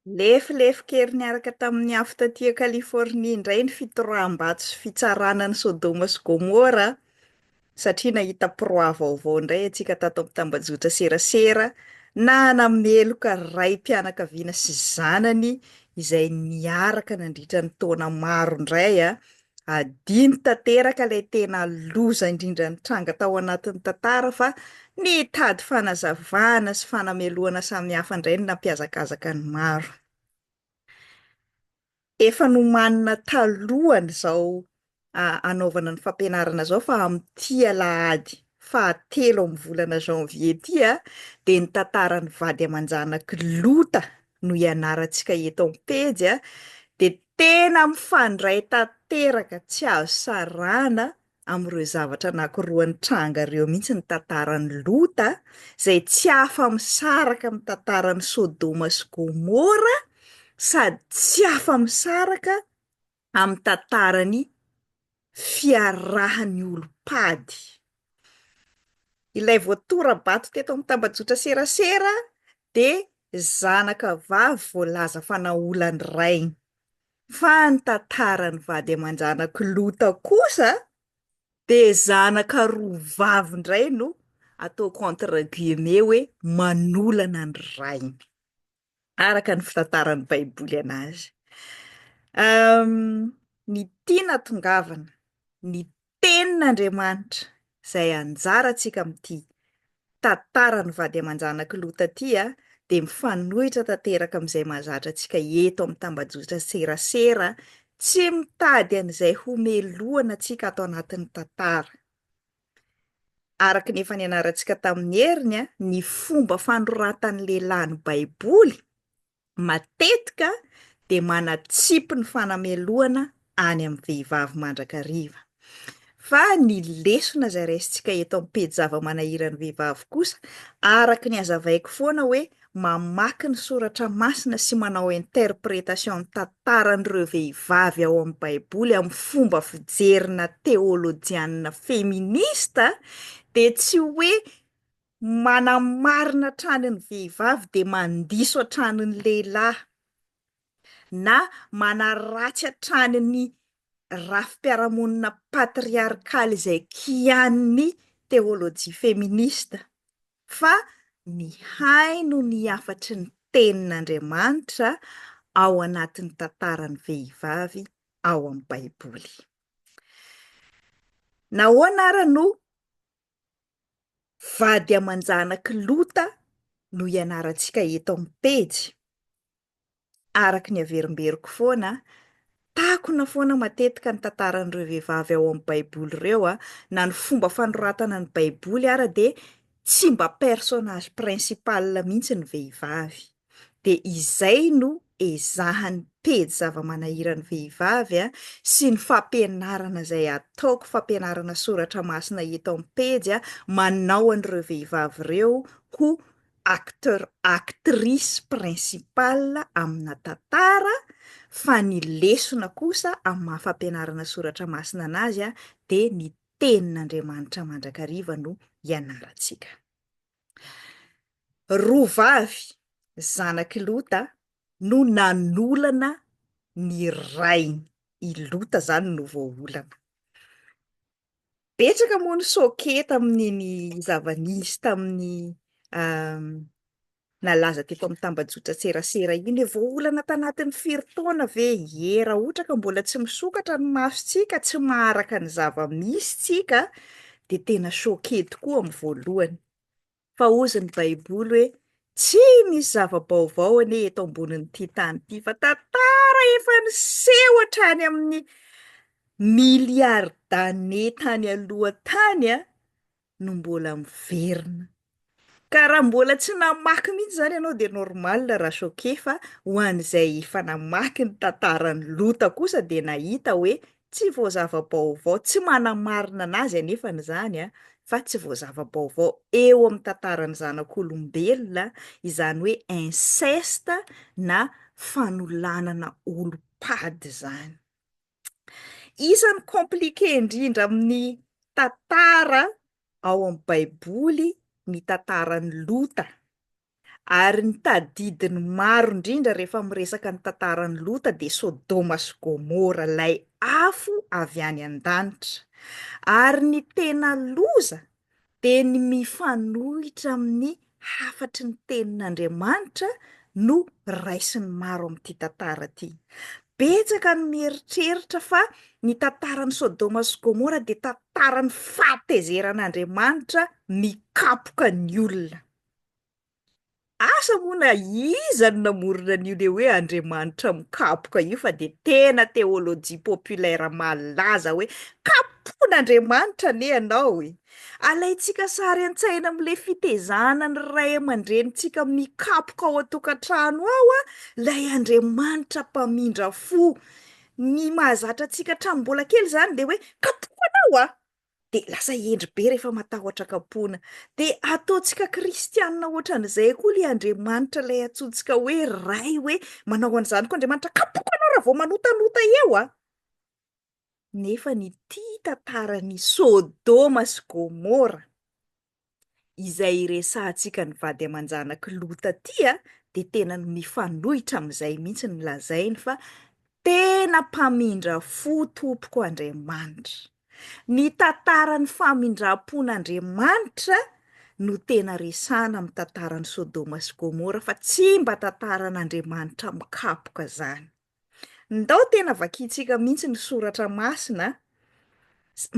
Lefilefy-kery niaraka tamin'ny afo taty Californie indray ny fitoraham-bato sy fitsarana an'i Sodoma sy Gomora, satria nahita proie vaovao indray antsika tato amin'ny tambajotra serasera, nanameloka raim-pianakaviana sy zanany izay niaraka nandritra ny taona maro indray. Adino tanteraka ilay tena loza indrindra nitranga tao anatin'ny tantara fa nitady fanazavana sy fanamelohana samihafa indray no nampihazakazaka ny maro. Efa nomanina talohan'izao hanaovana ny fampianarana izao fa amin'ity alahady fahatelo amin'ny volana janvier ity dia ny tantaran'ny vady aman-janak'i Lota no ianarantsika eto amin'ny pejy dia tena mifandray tanteraka tsy azo sarahana amin'ireo zavatra anankiroa nitranga ireo mihitsy ny tantaran'i Lota izay tsy afa-misaraka amin'ny tantaran'i Sodoma sy Gomora sady tsy afa-misaraka amin'ny tantaran'ny fiarahan'ny olom-pady. Ilay voatora-bato teto amin'ny tambajotra serasera dia zanaka vavy voalaza fa naolan'ny rainy. Fa ny tantaran'ny vady aman-janak'i Lota kosa dia zanaka roa vavy indray no ataoko entre guillemets hoe manolana ny rainy. araka ny fitantaran'ny Baiboly anazy. Ny tiana tongavana, ny tenin'Andriamanitra izay anjarantsika amin'ity tantaran'ny vady aman-janak'i Lota ity dia mifanohitra tanteraka amin'izay mahazatra antsika eto amin'ny tambajotra serasera, tsy mitady an'izay homelohana antsika ato anatin'ny tantara. Araka ny efa nianarantsika tamin'ny heriny, ny fomba fanoratan'ny lehilahy ny Baiboly, matetika dia manatsipy ny fanamelohana any amin'ny vehivavy mandrakariva. Fa ny lesona izay raisintsika eto amin'ny pejy Zava-manahiran'ny vehivavy kosa, araka ny hazavaiko foana hoe mamaky ny soratra masina sy manao interprétation ny tantaran'ireo vehivavy ao amin'ny baiboly amin'ny fomba fijerina teolojianina feminista dia tsy hoe manamarina hatrany ny vehivavy dia mandiso hatrany ny lehilahy na manaratsy hatrany ny rafi-piarahamonina patriarkaly izay kianin'ny teolojia feminista fa mihaino ny hafatry ny Tenin'Andriamanitra ao anatin'ny tantaran'ny vehivavy ao amin'ny Baiboly. Nahoana ary no vady aman-janak'i Lota no ianarantsika eto amin'ny pejy? Araka ny averimberiko foana, takona foana matetika ny tantaran'ireo vehivavy ao amin'ny Baiboly ireo, na ny fomba fanoratana ny Baiboly ara dia tsy mba personnage principal mihitsy ny vehivavy. Dia izay no ezahan'ny pejy zava-manahiran'ny vehivavy sy ny fampianarana izay ataoko, fampianarana soratra masina eto amin'ny pejy, manao an'ireo vehivavy ireo ho acteur actrice principale amina tantara fa ny lesona kosa amin'ny maha fampianarana soratra masina anazy dia ny tenin'Andriamanitra mandrakariva no ianarantsika. Roa vavy zanak'i Lota no nanolana ny rainy, i Lota zany no voaolana. Betsaka moa ny choqué tamin'iny zava-nisy tamin'ny nalaza teto amin'ny tambajotran-tserasera iny hoe voaolana tanatin'ny firy taona ve? Ie, raha ohatra ka mbola tsy misokatra ny masontsika, tsy maharaka ny zava-misy tsika dia tena choqué tokoa amin'ny voalohany. Fa hozy ny baiboly hoe tsy misy zava-baovao anie eto ambonin'ity tany ity fa tantara efa niseho hatrany amin'ny milliards d'années tany aloha tany no mbola miverina. Ka raha mbola tsy namaky mihitsy izany ianao dia normal raha choqué fa ho an'izay efa namaky ny tantaran'i Lota kosa dia nahita hoe Tsy vao zava-baovao, tsy manamarina an'azy anefany izany fa tsy vao zava-baovao eo amin'ny tantaran'ny zanak'olombelona izany hoe inceste na fanolanana olom-pady izany. Isan'ny compliqué indrindra amin'ny tantara ao amin'ny baiboly ny tantaran'i Lota. Ary ny tadidin'ny maro indrindra rehefa miresaka ny tantaran'i Lota dia Sodoma sy Gomora, ilay afo avy any an-danitra. Ary ny tena loza dia ny mifanohitra amin'ny hafatry ny tenin'Andriamanitra no raisin'ny maro amin'ity tantara ity. Betsaka ny mieritreritra fa ny tantaran'i Sodoma sy Gomora dia tantaran'ny fahatezeran'Andriamanitra mikapoka ny olona. Asa moa na iza no namorona an'io le hoe Andriamanitra mikapoka io fa dia tena théologie populaire malaza hoe kapohin'Andriamanitra anie ianao e! Alaintsika sary an-tsaina amin'ilay fitezana ny ray aman-drenintsika mikapoka ao an-tokantrano ao ilay Andriamanitra mpamindra fo. Ny mahazatra antsika hatramin'ny mbola kely izany dia hoe kapohanao a! Dia lasa hendry be rehefa matahotra kapohina. Dia ataontsika kristianina ohatran'izay koa ilay Andriamanitra ilay antsointsika hoe Ray hoe manao an'izany koa Andriamanitra, kapoka anao raha vao manotanota eo a! Nefa ny ity tantaran'i Sodoma sy Gomora izay iresahantsika ny vady aman-janak'i Lota ity dia tena ny mifanohitra amin'izay mihitsy no lazainy fa tena mpamindra fo tompoko Andriamanitra. Ny tantaran'ny famindram-pon'Andriamanitra no tena resahana amin'ny tantaran'i Sodoma sy Gomora fa tsy mba tantaran'Andriamanitra mikapoka izany. Ndao tena vakintsika mihitsy ny soratra masina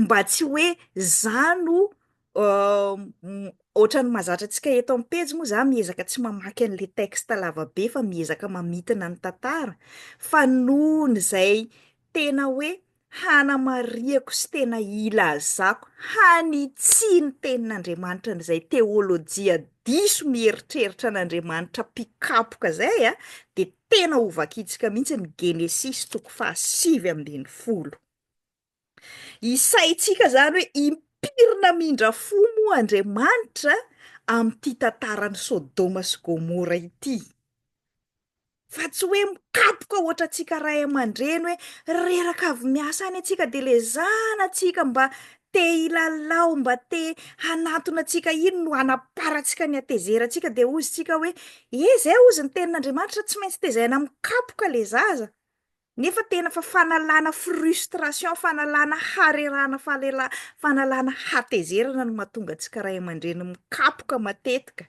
mba tsy hoe za no ohatran'ny mahazatra antsika eto amin'ny pejy moa za miezaka tsy mamaky an'le texte lava be fa miezaka mamintina ny tantara fa nohon'izay tena hoe hanamarihako sy tena hilazako hanitsy ny tenin'Andriamanitra an'izay teolojia diso mieritreritra an'Andriamanitra mpikapoka izay a, dia tena ho vakintsika mihitsy ny Genesisy toko faha-19. Isaintsika izany hoe impiry namindra fo moa Andriamanitra amin'ity tantaran'i Sodoma sy Gomora ity. Fa tsy hoe mikapoka ohatrantsika ray aman-dreny hoe reraka avy miasa any antsika dia le zanatsika mba te hilalao, mba te hanantona antsika iny no hanaparantsika ny hatezerantsika dia hozy tsika hoe e zay hozy ny tenin'Andriamanitra tsy maintsy tezaina mikapoka le zaza. Nefa tena fa fanalana frustration, fanalana harerahana, fanalana hatezerana no mahatonga antsika ray aman-dreny mikapoka matetika.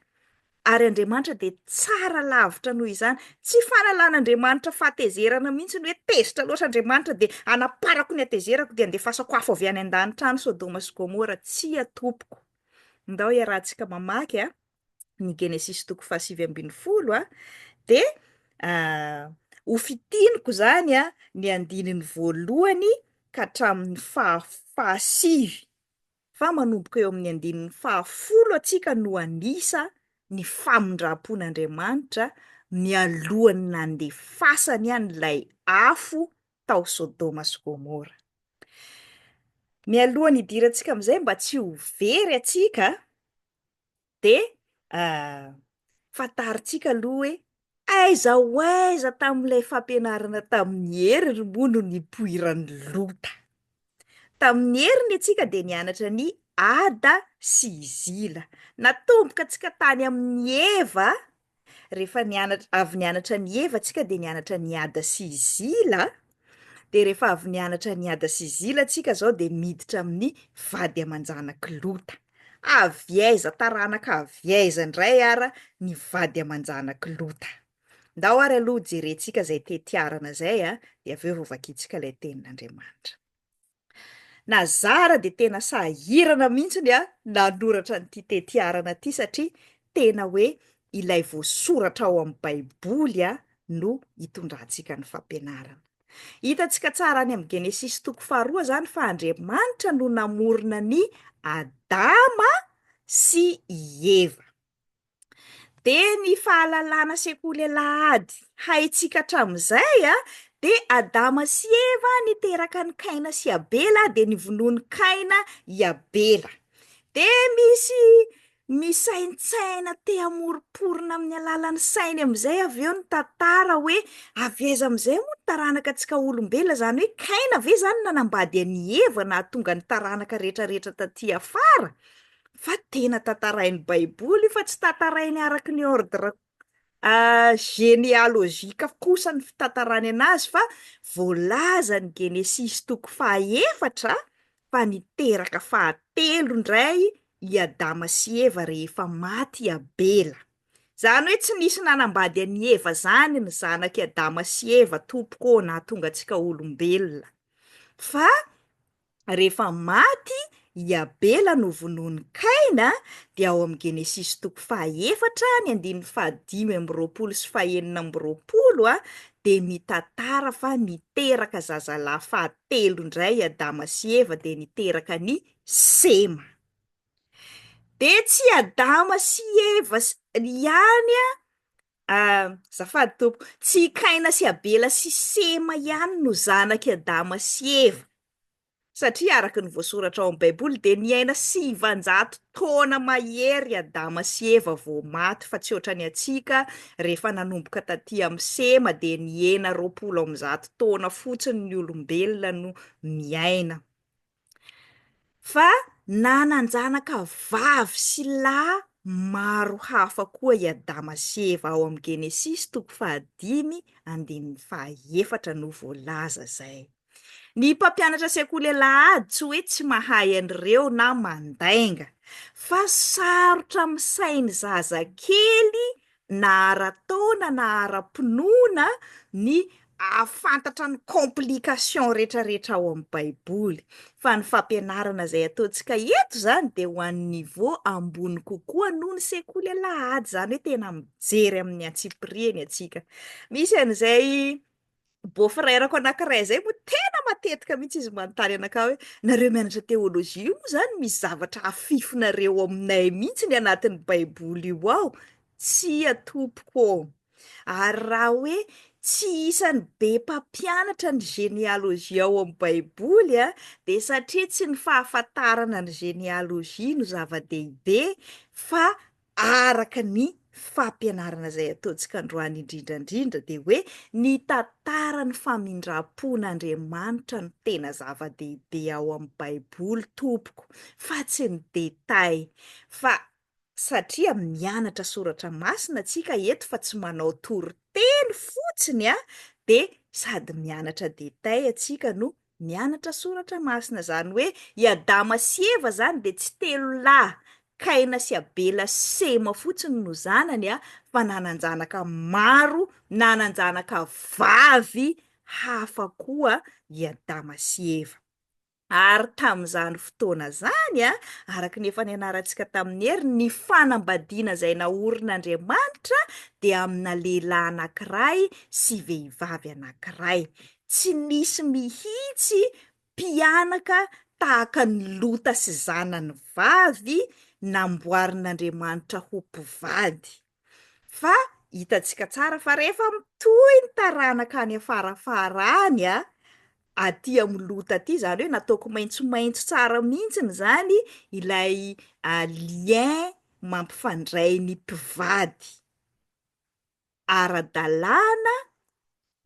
Ary Andriamanitra dia tsara lavitra noho izany. Tsy fanalan'Andriamanitra fahatezerana mihitsy ny hoe tezitra loatra Andriamanitra dia anaparako ny hatezerako dia andefasako afo avy any an-danitra any Sodoma sy Gomora. Tsia tompoko. Ndao iarahantsika mamaky a, ny Genesisy toko faha-19 a, dia ho fintiniko izany a, ny andininy voalohany ka hatramin'ny faha-fahasivy. Fa manomboka eo amin'ny andininy fahafolo antsika no hanisa ny famindram-pon'Andriamanitra mialohan'ny nandefasany an'ilay afo tao Sodoma sy Gomora. Mialohan'ny hidirantsika amin'izay mba tsy ho very antsika dia fantarintsika aloha hoe aiza ho aiza tamin'ilay fampianarana tamin'ny heriny moa no nipoiran'i Lota. Tamin'ny heriny antsika dia nianatra ny Ada sy i Zila. Natomboka antsika tany amin'i Eva, rehefa nianatra, avy nianatra an'i Eva antsika dia nianatra an'i Ada sy i Zila, dia rehefa avy nianatra an'i Ada sy i Zila antsika izao dia miditra amin'ny vady aman-janak'i Lota. Avy aiza, taranaka avy aiza indray ara ny vady aman-janak'i Lota? Ndao ary aloha jerentsika izay tetiarana izay a, dia avy eo vao vakintsika ilay tenin'Andriamanitra. Na za ara dia tena sahirana mihitsiny a nanoratra an'ity tetiarana ity satria tena hoe ilay voasoratra ao amin'ny Baiboly a no itondrantsika ny fampianarana. Hitantsika tsara any amin'ny Genesisy toko faharoa izany fa Andriamanitra no namorona an'i Adama sy i Eva. Dia ny fahalalana sekoly alahady haintsika hatramin'izay a, dia Adama sy Eva niteraka an'i Kaina sy Abela, dia nivonoan'i Kaina i Abela. Dia misy misaintsaina te hamoromporona amin'ny alalan'ny sainy amin'izay avy eo ny tantara hoe avy aiza amin'izay moa ny taranaka antsika olombelona, izany hoe Kaina ve izany nanambady an'i Eva nahatonga ny taranaka rehetrarehetra taty afara? Fa tena tantarain'ny baiboly io fa tsy tantarainy araka ny ordre. généalogique kosa ny fitantarany anazy fa voalazan'ny Genesisy toko fahaefatra fa niteraka fahatelo indray i Adama sy Eva rehefa maty i Abela. Izany hoe tsy nisy nanambady an'i Eva izany ny zanak'i Adama sy Eva tompoko ô nahatonga antsika olombelona. Fa rehefa maty i Abela novonoin'i Kaina dia ao amin'ny Genesisy toko fahaefatra ny andininy faha-25 sy faha-26 dia mitantara fa niteraka zazalahy fahatelo indray i Adama sy Eva dia niteraka an'i Sema. Dia tsy Adama sy Eva ihany azafady tompoko, tsy i Kaina sy Abela sy Sema ihany no zanak'i Adama sy Eva, satria araka ny voasoratra ao amin'ny Baiboly dia niaina 900 taona mahery i Adama sy Eva vao maty, fa tsy ohatran'ny antsika rehefa nanomboka taty amin'i Sema dia nihena 120 taona fotsiny ny olombelona no miaina. Fa nanan-janaka vavy sy lahy maro hafa koa i Adama sy Eva. Ao amin'ny Genesisy toko fahadimy andininy fahaefatra no voalaza izay. Ny mpampianatra sekoly alahady tsy hoe tsy mahay an'ireo na mandainga, fa sarotra amin'ny sain'ny zazakely na ara-taona na ara-pinoana ny hahafantatra ny complication retraretra ao amin'ny baiboly, fa ny fampianarana izay ataontsika eto izany dia ho an'ny niveau ambony kokoa noho ny sekoly alahady, izany hoe tena mijery amin'ny antsipiriany antsika. Misy an'izay beau frère-ko anankiray izay moa tena matetika mihitsy izy manontany anakahy hoe nareo mianatra théologie io moa izany misy zavatra afifinareo aminay mihitsy ny anatin'ny baiboly io ao? Tsia tompoko ô! Ary raha hoe tsy isan'ny be mpampianatra ny généalogie ao amin'ny baiboly a, dia satria tsy ny fahafantarana ny généalogie no zava-dehibe fa araka ny fampianarana izay ataontsika androany indrindra indrindra dia hoe ny tantaran'ny famindram-pon'Andriamanitra no tena zava-dehibe ao amin'ny baiboly tompoko fa tsy ny détail fa satria mianatra soratra masina tsika eto fa tsy manao toriteny fotsiny a dia sady mianatra détail atsika no mianatra soratra masina izany hoe i Adama sy Eva izany dia tsy telo lahy Kaina sy Abela sy Sema fotsiny no zanany a fa nanan-janaka maro nanan-janaka vavy hafa koa i Adama sy Eva. Ary tamin'izany fotoana izany, araka ny efa nianarantsika tamin'ny hery, ny fanambadiana izay naorin'Andriamanitra dia amina lehilahy anankiray sy vehivavy anankiray. Tsy nisy mihitsy mpianaka tahaka an'i Lota sy zanany vavy namboarin'Andriamanitra ho mpivady. Fa hitantsika tsara fa rehefa mitohy ny taranaka any afarafara any, aty amin'ny lota aty, izany hoe nataoko maitsomaitso tsara mihitsiny izany ilay lien mampifandray ny mpivady. Ara-dalàna,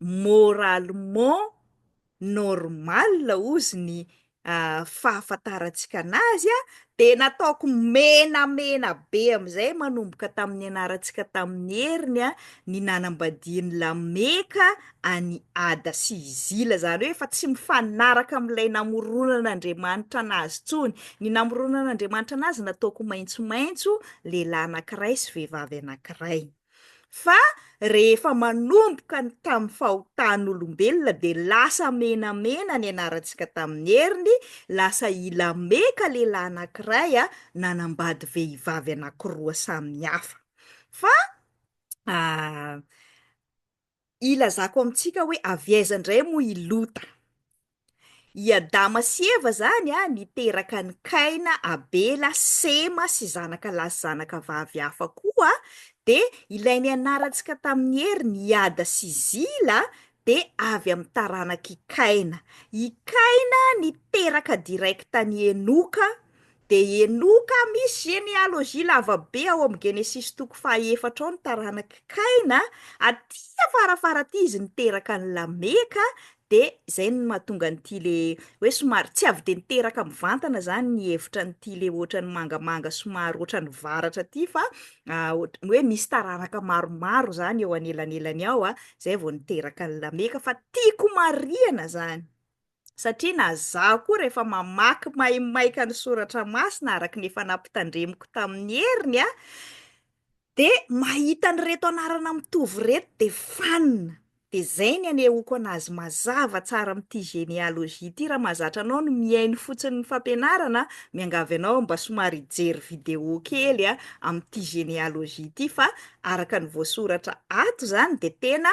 moralement normal hozy ny fahafantarantsika anazy dia nataoko menamena be amin'izay manomboka tamin'ny nianarantsika tamin'ny heriny ny nanambadian'i Lameka an'i Ada sy i Zila, izany hoe efa tsy mifanaraka amin'ilay namoronan'Andriamanitra anazy intsony. Ny namoronan'Andriamanitra anazy nataoko maitsomaitso, lehilahy anankiray sy vehivavy anankiray. Fa rehefa manomboka ny tamin'ny fahotan'olombelona dia lasa menamena ny anarantsika tamin'ny heriny, lasa i Lameka lehilahy anankiray nanambady vehivavy anankiroa samy hafa. Fa Ilazako amintsika hoe avy aiza indray moa i Lota. I Adama sy Eva izany niteraka an'i Kaina, Abela, Sema sy zanaka lahy sy zanaka vavy hafa koa, dia ilay nianarantsika tamin'ny heriny, i Ada sy Zila, dia avy amin'ny taranak'i Kaina. I Kaina niteraka direct an'i Enoka, Dia Enoka, misy généalogie lava be ao amin'ny Genesisy toko fahaefatra ao ny taranak'i Kaina, aty afarafara aty izy niteraka an'i Lameka, De zay no mahatonga an'ity le hoe somary tsy avy de niteraka mivantana zany ny hevitra an'ity le ohatran'ny mangamanga somary ohatran'ny varatra ty fa hoe misy taranaka maromaro zany eo anelanelany ao a, zay vao niteraka an'i Lameka fa tiako marihana zany satria na zaho koa rehefa mamaky maimaika ny soratra masina araka ny efa nampitandremiko tamin'ny heriny a, De mahita an'ireto anarana mitovy ireto de fanina. De zay ny anehoako anazy mazava tsara amin'ity généalogie ity, raha mahazatra anao ny mihaino fotsiny ny fampianarana, miangavy anao mba somary hijery vidéo kely a amin'ity généalogie ity fa araka ny voasoratra ato zany de tena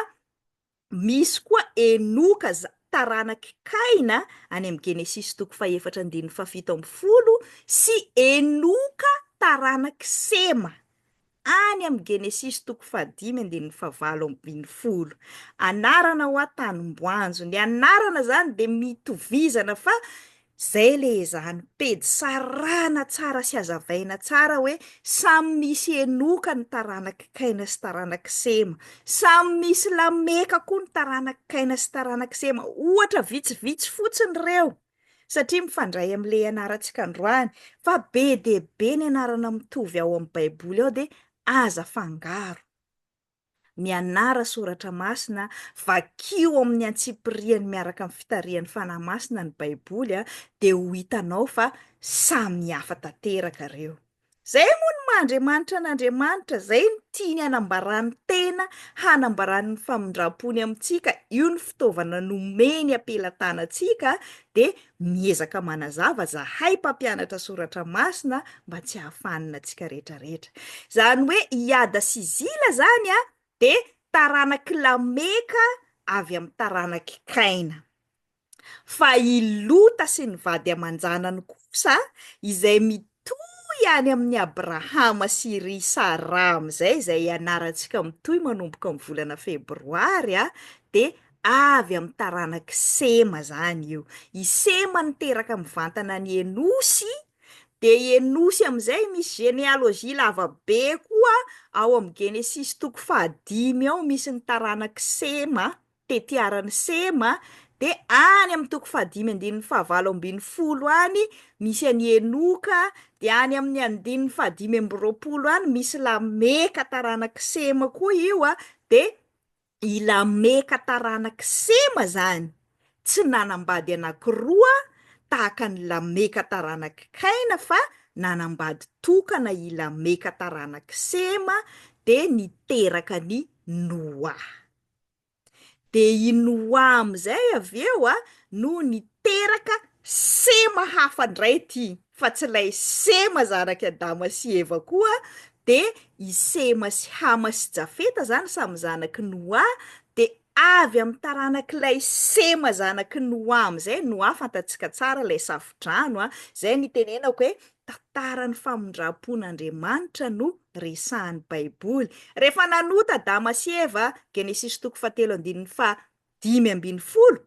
Misy koa Enoka, taranak'i Kaina, any amin'ny Genesisy toko fahefatra andininy fahafito ambin'ny folo, sy Enoka taranak'i Sema, any amin'ny Genesisy toko fahadimy andininy fahavalo ambin'ny folo. Anarana hoa tanim-boanjo. Ny anarana izany dia mitovizana fa Zay le ezahany pejy sarahana tsara sy azavaina tsara hoe samy misy Enoka ny taranak'i Kaina sy taranak'i Sema. Samy misy Lameka koa ny taranak'i Kaina sy taranak'i Sema. Ohatra vitsivitsy fotsiny ireo satria mifandray amin'le ianarantsika androany fa be dia be ny anarana mitovy ao amin'ny baiboly ao dia aza afangaro. Mianara soratra masina, vakio amin'ny antsipiriany miaraka amin'ny fitarihan'ny Fanahy Masina ny Baiboly dia ho hitanao fa samy hafa tanteraka ireo. Izay moa ny maha Andriamanitra an'Andriamanitra, izay no tiany hanambarany tena, hanambarany ny famindram-pony amintsika, io ny fitaovana nomeny am-pelatanantsika dia miezaka manazava zahay mpampianatra soratra masina mba tsy hahafanina antsika rehetra rehetra. Izany hoe i Ada sy Zila zany a dia taranak'i Lameka avy amin'ny taranak'i Kaina. Fa i Lota sy ny vady aman-janany kosa izay mitohy any amin'i Abrahama sy ry Saraha amin'izay, izay ianarantsika mitohy manomboka amin'ny volana febroary a, dia Avy amin'ny taranak'i Sema izany io. I Sema niteraka mivantana an'i Enosy, dia i Enosy amin'izay misy généalogie lava be koa ao amin'ny Genesisy toko fahadimy ao misy ny taranak'i Sema, tetiaran'i Sema, dia any amin'ny toko fahadimy andininy fahavalo ambin'ny folo any misy an'i Enoka, dia any amin'ny andininy fahadimy amby roapolo any misy Lameka taranak'i Sema koa io, dia I Lameka taranak'i Sema izany tsy nanambady anankiroa tahaka an'i Lameka taranak'i Kaina fa nanambady tokana i Lameka taranak'i Sema dia niteraka an'i Noa. Dia i Noa amin'izay avy eo no niteraka Sema hafa indray ity fa tsy ilay Sema zanak'i Adama sy Eva koa Dia i Sema sy Hama sy Jafeta izany samy zanak'i Noa, dia avy amin'ny taranak'ilay Sema zanak'i Noa amin'izay, Noa fantatsika tsara ilay safo-drano a, izay no itenenako hoe tantaran'ny famindram-pon'Andriamanitra no resahan'ny Baiboly. Rehefa nanota Adama sy Eva, Genesisy toko fahatelo andininy faha-15,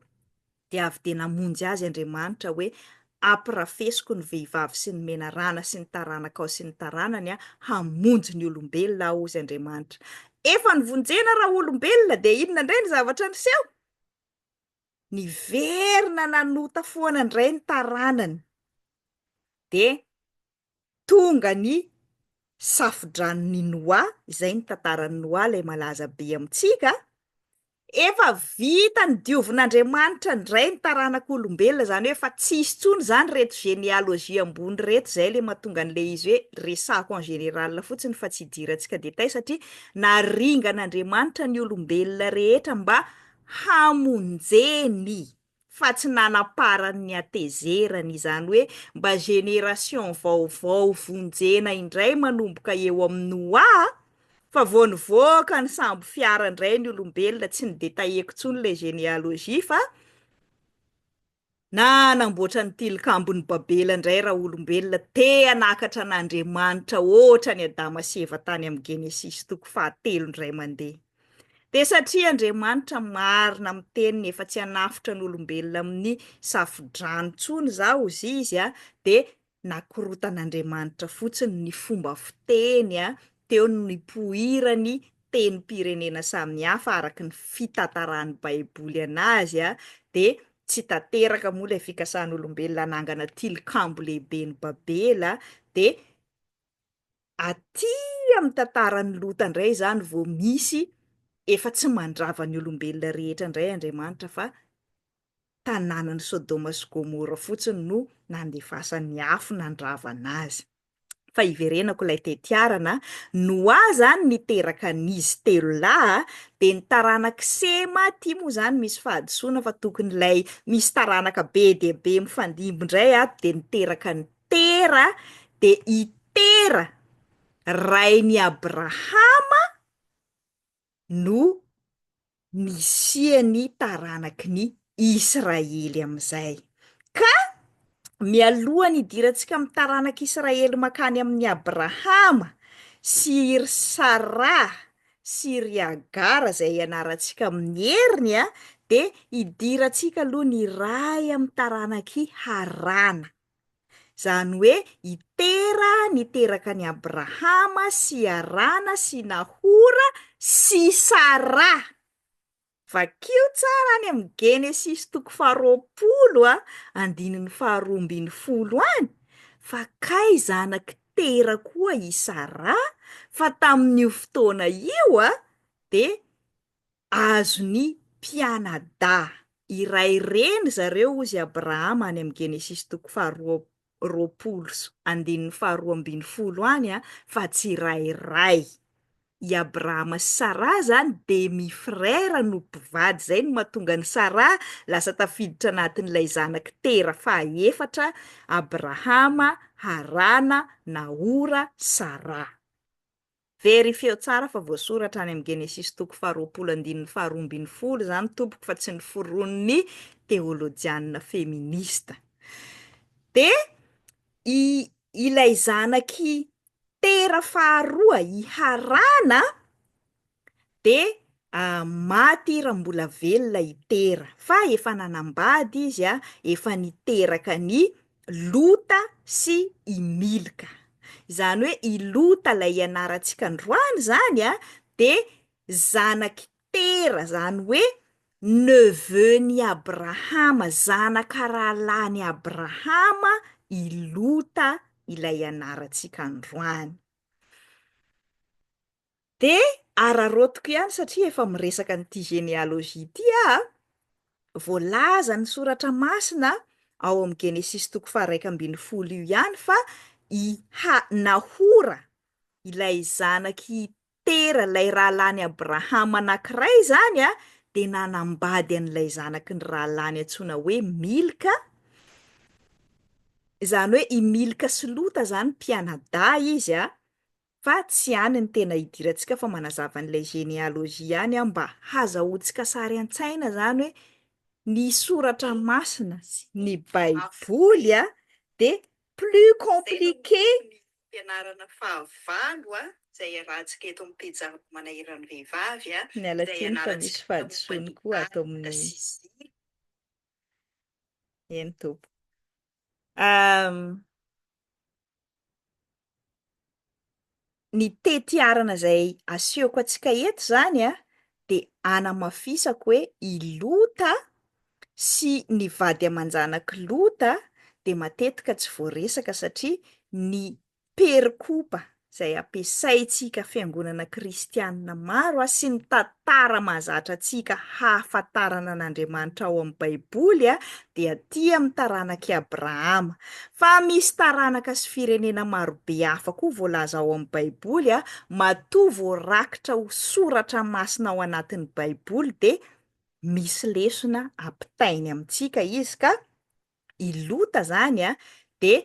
Dia avy dia namonjy azy Andriamanitra hoe, Ampirafesiko ny vehivavy sy ny menarana sy ny taranakao sy ny taranany hamonjy ny olombelona aho, hozy Andriamanitra. Efa novonjena raolombelona, dia inona indray ny zavatra niseho? Niverina nanota foana indray ny taranany. Dia tonga ny safo-dranon'i Noa, izay ny tantaran'i Noa ilay malaza be amintsika, efa vita nodiovin'Andriamanitra indray ny taranak'olombelona, izany hoe efa tsy hisy intsony izany ireto généalogie ambony ireto, izay ilay mahatonga an'ilay izy hoe resahako en général fotsiny fa tsy hidirantsika détail satria naringan'Andriamanitra ny olombelona rehetra mba hamonjeny. fa tsy nanaparany ny hatezerany, izany hoe mba génération vaovao vonjena indray manomboka eo amin'i Noa, fa vao nivoaka ny sambo fiara indray ny olombelona, tsy ni-detailleko intsony ilay généalogie fa nanamboatra ny tilikambon'i Babela indray raolombelona, te hanakatra an'Andriamanitra ohatra an'i Adama sy Eva tany amin'ny Genesisy toko fahatelo indray mandeha. Dia satria Andriamanitra marina amin'ny teniny efa tsy hanafotra ny olombelona amin'ny safo-drano intsony izaho hozy izy a, dia nakorotan'Andriamanitra fotsiny ny fomba fiteny a, teo no nipoirany fitenim-pirenena samihafa araka ny fitantaran'ny Baiboly anazy dia tsy tanteraka moa ilay fikasan'olombelona hanangana tilikambo lehiben'i Babela dia aty amin'ny tantaran'i Lota indray izany vao misy efa tsy mandrava ny olombelona rehetra indray Andriamanitra fa tanànan'i Sodoma sy Gomora fotsiny no nandefasany afo nandravana azy. Fa hiverenako ilay tetiarana, Noa izany niteraka an'izy telo lahy, dia ny taranak'i Sema, ity moa izany misy fahadisoana fa tokony ilay misy taranaka be dia be mifandimby indray ato, dia niteraka an'i Tera, dia i Tera rain'i Abrahama no nisian'ny taranaky ny Israely amin'izay. Ka mialoha ny hidirantsika amin'ny taranak'i Israely mankany amin'i Abrahama sy ry Saraha sy ry Hagara izay ianarantsika amin'ny heriny, dia hidirantsika aloha ny iray amin'ny taranak'i Harana. Izany hoe i Tera niteraka an'i Abrahama sy Harana sy Nahora sy Sara. Vakio tsara any amin'ny Genesisy toko faharoapolo andininy faharoa ambinifolo any fa kay zanak'i Tera koa i Sara fa tamin'io fotoana io dia Azon'ny mpianadahy iray reny zareo hozy Abrahama any amin'ny Genesisy toko faharoa 20 andininy faharoa 12 any a, fa tsy iray ray. I Abrahama sy Saraha zany demi frère no mpivady, zay no mahatonga an'i Saraha lasa tafiditra anatin'ilay zanak'i Tera fahaefatra, Abrahama, Harana, Nahora, Saraha. Verifieo tsara fa voasoratra any amin'ny Genesisy toko faharoapolo andininy faharoa 12 izany tompoko fa tsy noforonin'ny teolojianina feminista. Dia i ilay zanak'i Tera faharoa, i Harana, dia maty raha mbola velona i Tera, fa efa nanambady izy, efa niteraka an'i Lota sy i Milka. Izany hoe i Lota ilay ianarantsika androany izany dia zanak'i Tera, izany hoe neveu-n'i Abrahama, zanaka rahalahin'i Abrahama i Lota ilay ianarantsika androany. Dia araraotiko ihany satria efa miresaka an'ity généalogie ity aho a, voalazan'ny soratra masina ao amin'ny Genesisy toko faha-11 io ihany fa i Ha- Nahora, ilay zanak'i Tera, ilay rahalahin'i Abrahama anankiray izany a, dia nanambady an'ilay zanaky ny rahalahiny antsoina hoe Milka, izany hoe i Milka sy Lota izany mpianadahy izy a, Fa tsy any ny tena idirantsika fa manazava an'ilay généalogie ihany aho mba hazahoantsika sary an-tsaina izany hoe ny soratra masina, ny baiboly a, dia plus compliqué. Fianarana fahavalo a, izay iarahantsika eto amin'ny pejy Zava-manahiran'ny vehivavy a, Miala izay tsiny fa misy ianarantsika momba fahadisoany ny koa ato amin'ny. sy Zila. Eny tompoko. Ny tetiarana izay asehoko antsika eto izany a, dia anamafisako hoe i Lota sy ny vady aman-janak'i Lota dia matetika tsy voaresaka satria ny perikopa izay ampiasaintsika fiangonana kristianina maro sy ny tantara mahazatra antsika hahafantarana an'Andriamanitra ao amin'ny Baiboly dia aty amin'ny taranak'i Abrahama. Fa misy taranaka sy firenena marobe hafa koa voalaza ao amin'ny Baiboly, matoa voarakitra ho soratra masina ao anatin'ny Baiboly dia misy lesona ampitainy amintsika izy ka I Lota zany a dia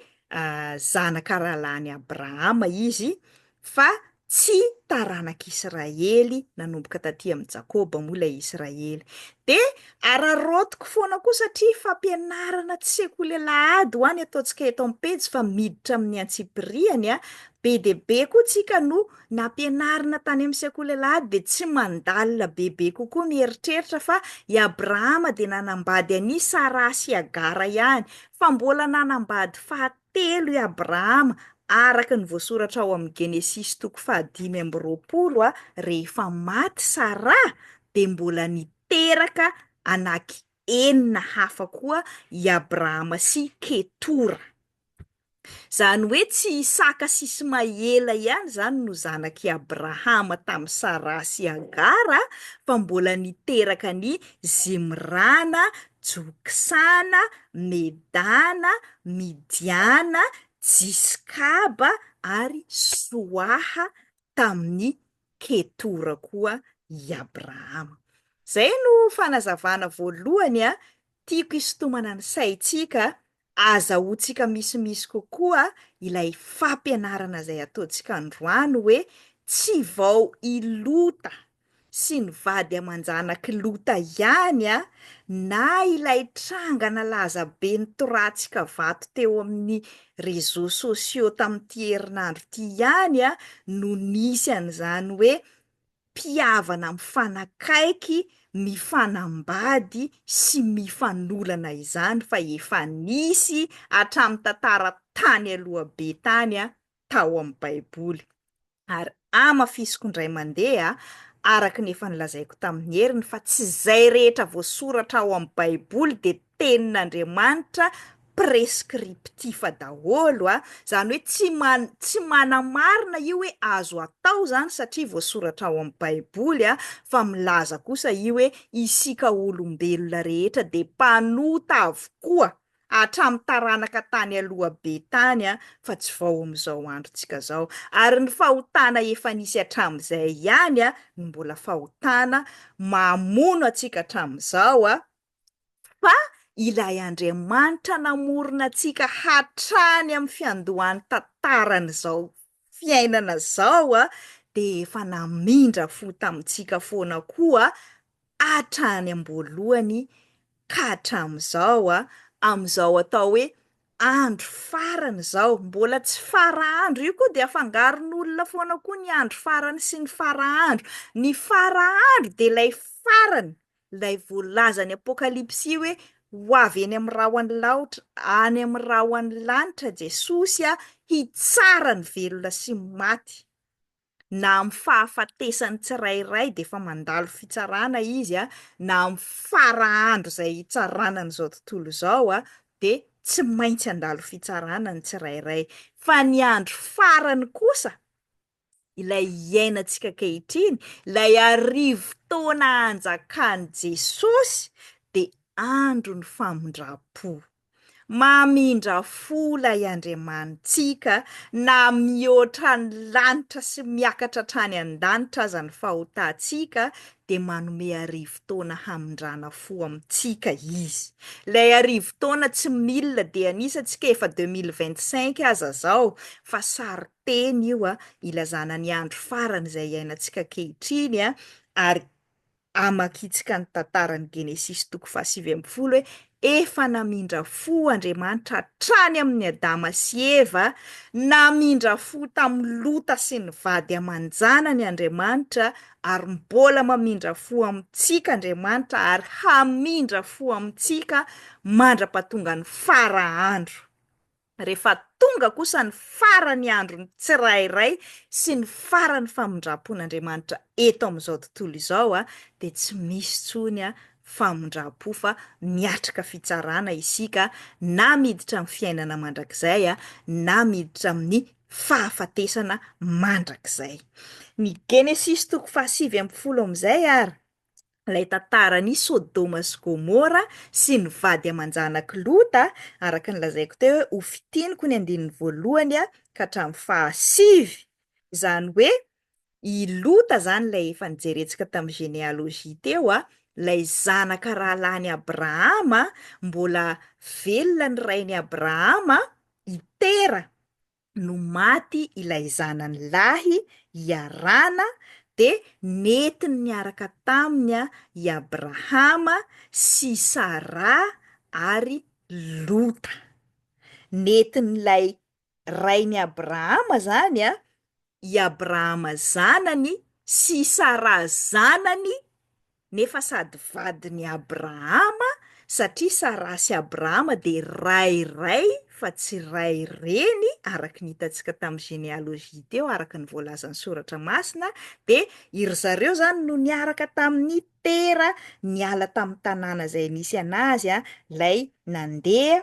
zanaka rahalahin'i Abrahama izy fa tsy taranak'Israely nanomboka taty amin'i Jakoba moa ilay Israely. Dia araraotiko foana koa satria fampianarana tsy sekoly alahady ho any ataontsika eto amin'ny pejy fa miditra amin'ny antsipiriany a, be dia be koa tsika no Nampianarina tany amin'ny sekoly alahady dia tsy mandalina bebe kokoa mieritreritra fa i Abrahama dia nanambady an'i Saraha sy Hagara ihany, fa mbola nanambady fahatelo i Abrahama. Araka ny voasoratra ao amin'ny Genesisy toko faha-25, rehefa maty Saraha dia mbola niteraka anaky enina hafa koa i Abrahama sy Ketora. Izany hoe tsy Isaka sy Ismaela ihany izany no zanak'i Abrahama tamin'i Saraha sy Hagara fa mbola niteraka an'i Zimrana, Joksana, Medana, Midiana, Jiskaba ary Soaha tamin'i Ketora koa i Abrahama. Izay no fanazavana voalohany tiako hisintomana ny saintsika, azahoantsika misimisy kokoa ilay fampianarana izay ataontsika androany hoe tsy vao i Lota sy ny vady aman-janak'i Lota ihany na ilay tranga nalaza be nitoratsika vato teo amin'ny réseaux sociaux tamin'ity herinandro ity ihany no nisy an'izany hoe mpihavana mifanakaiky, mifanambady sy mifanolana izany fa efa nisy hatramin'ny tantara tany aloha be tany tao amin'ny Baiboly. Ary hamafisiko indray mandeha, araka ny efa nolazaiko tamin'ny heriny, fa tsy izay rehetra voasoratra ao amin'ny Baiboly dia tenin'Andriamanitra prescriptif daholo a! Izany hoe tsy man- tsy manamarina io hoe azo atao izany satria voasoratra ao amin'ny Baiboly a, fa milaza kosa io hoe isika olombelona rehetra dia mpanota avokoa hatramin'ny taranaka tany aloha be tany a, fa tsy vao amin'izao androntsika izao. Ary ny fahotana efa nisy hatramin'izay ihany a, no mbola fahotana mamono antsika hatramin'izao a, fa ilay Andriamanitra namorona antsika hatrany amin'ny fiandohan'ny tantaran'izao fiainana izao dia efa namindra fo tamintsika foana koa hatrany am-boalohany ka hatramin'izao, amin'izao atao hoe andro farany izao, mbola tsy fara andro, io koa dia afangaron'olona foana koa ny andro farany sy ny fara andro, ny fara andro dia ilay farany Ilay voalazan'ny Apokalypsy hoe ho avy eny amin'ny rahon'ny laotra, any amin'ny rahon'ny lanitra Jesosy hitsara ny velona sy ny maty. Na amin'ny fahafatesan'ny tsirairay dia efa mandalo fitsarana izy, na amin'ny fara andro izay hitsarana an'izao tontolo izao dia tsy maintsy handalo fitsarana ny tsirairay. Fa ny andro farany kosa ilay iainantsika ankehitriny, ilay arivotaona hanjakan'i Jesosy dia andron'ny famindram-po. Mamindra fo ilay Andriamanitsika na mihoatra ny lanitra sy miakatra hatrany an-danitra aza ny fahotantsika dia manome arivotaona hamindrana fo amintsika Izy. Ilay arivotaona tsy mille dia anisantsika efa 2025 aza zao fa saro teny io a, ilazana ny andro farany izay iainantsika ankehitriny a, ary amakintsika ny tantaran'ny Genesisy toko faha-19 hoe efa namindra fo Andriamanitra hatrany amin'i Adama sy Eva, namindra fo tamin'i Lota sy ny vady aman-janany Andriamanitra, ary mbola mamindra fo amintsika Andriamanitra ary hamindra fo amintsika mandra-pahatongan'ny fara andro. Rehefa tonga kosa ny faran'ny andron'ny tsirairay sy ny faran'ny famindram-pon'Andriamanitra eto amin'izao tontolo izao, dia tsy misy intsony famindram-po fa miatrika fitsarana isika na miditra amin'ny fiainana mandrakizay na miditra amin'ny fahafatesana mandrakizay. Ny Genesisy toko faha-19 amin'izay ary ilay tantaran'i Sodoma sy Gomora sy ny vady aman-janak'i Lota, araka ny lazaiko teo hoe ho fintiniko ny andininy voalohany ka hatramin'ny fahasivy, izany hoe i Lota izany ilay efa nijerentsika tamin'ny généalogie teo, ilay zanaka rahalahin'i Abrahama, mbola velona ny rain'i Abrahama, i Tera, no maty ilay zanany lahy i Harana, dia nentiny niaraka taminy i Abrahama sy Saraha ary Lota. Nentin'ilay rain'i Abrahama izany i Abrahama zanany sy i Saraha zanany nefa sady vadin'i Abrahama, satria Saraha sy Abrahama dia ray iray fa tsy ray reny araka ny hitantsika tamin'ny généalogie teo araka ny voalazan'ny soratra masina dia i ry zareo zany no niaraka tamin'ny Tera niala tamin'ny tanàna izay nisy anazy a, ilay nandeha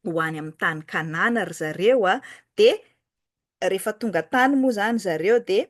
ho any amin'ny tany Kanana ry zareo a, dia rehefa tonga tany moa zany zareo dia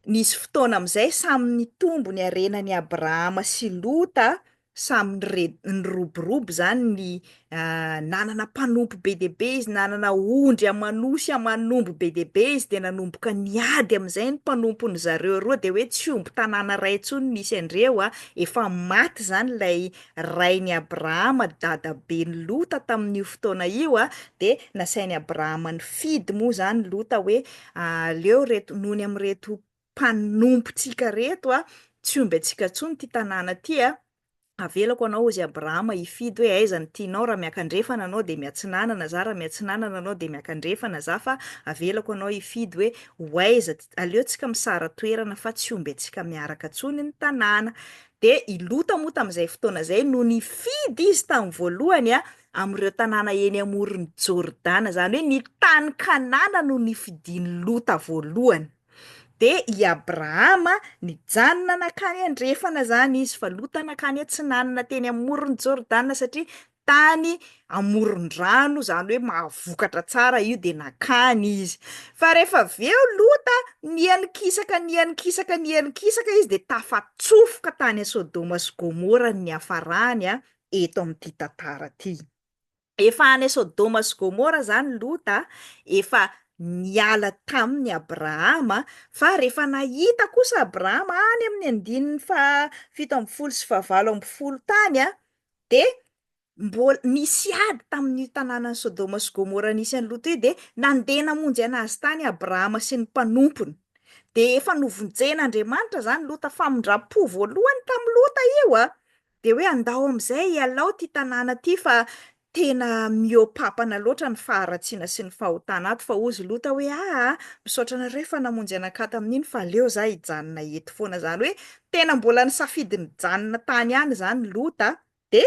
nisy fotoana amin'izay samy nitombo ny harenan'i Abrahama sy Lota samy nire- niroborobo zany ny nanana mpanompo be dia be izy, nanana ondry aman'osy aman'omby be dia be izy, de nanomboka niady amin'izay ny mpanompony zareo roa, de hoe tsy omby tanàna iray intsony nisy andreo a, efa maty zany ilay rain'i Abrahama, dadaben'i Lota tamin'io fotoana io a, de nasain'i Abrahama nifidy moa zany Lota hoe aleo reto nony amin'ireto mpanompontsika reto a, tsy omby antsika intsony ity tanàna ity a, avelako anao hozy Abrahama hifidy hoe aiza no tianao, raha miakandrefana anao dia miatsinanana za, raha miatsinanana anao dia miakandrefana za, fa avelako anao hifidy hoe ho aiza, aleo tsika misara toerana fa tsy omby antsika miaraka intsony ny tanàna. Dia i Lota moa tamin'izay fotoana izay no nifidy izy tamin'ny voalohany a, amin'ireo tanàna eny amoron'i Jordana, izany hoe ny tany Kanana no nifidian'i Lota voalohany. Dia i Abrahama nijanona nankany andrefana izany izy, fa Lota nankany atsinanana teny amoron'i Jordana, satria tany amoron-drano, izany hoe mahavokatra tsara io, dia nankany izy. Fa rehefa avy eo Lota niha-nikisaka, niha-nikisaka, niha-nikisaka izy, dia tafatsofoka tany Sodoma sy Gomora ny niafarany eto amin'ity tantara ity. Efa any Sodoma sy Gomora izany Lota, efa niala taminy Abrahama, fa rehefa nahita kosa Abrahama any amin'ny andininy faha 17 sy faha 18 tany, dia mbola nisy ady tamin'io tanànan'i Sodoma sy Gomora nisy an'i Lota io, dia nandeha namonjy an'azy tany Abrahama sy ny mpanompony. Dia efa novonjen'Andriamanitra izany Lota, famindram-po voalohany tamin'i Lota io a! Dia hoe andao amin'izay ialao ity tanàna ity fa tena mihoa-papana loatra ny faharatsiana sy ny fahotana ato fa hozy Lota hoe aa misaotra anareo fa namonjy anakahy tamin'iny fa aleo za hijanona eto foana izany hoe tena mbola nisafidy nijanona tany ihany izany Lota dia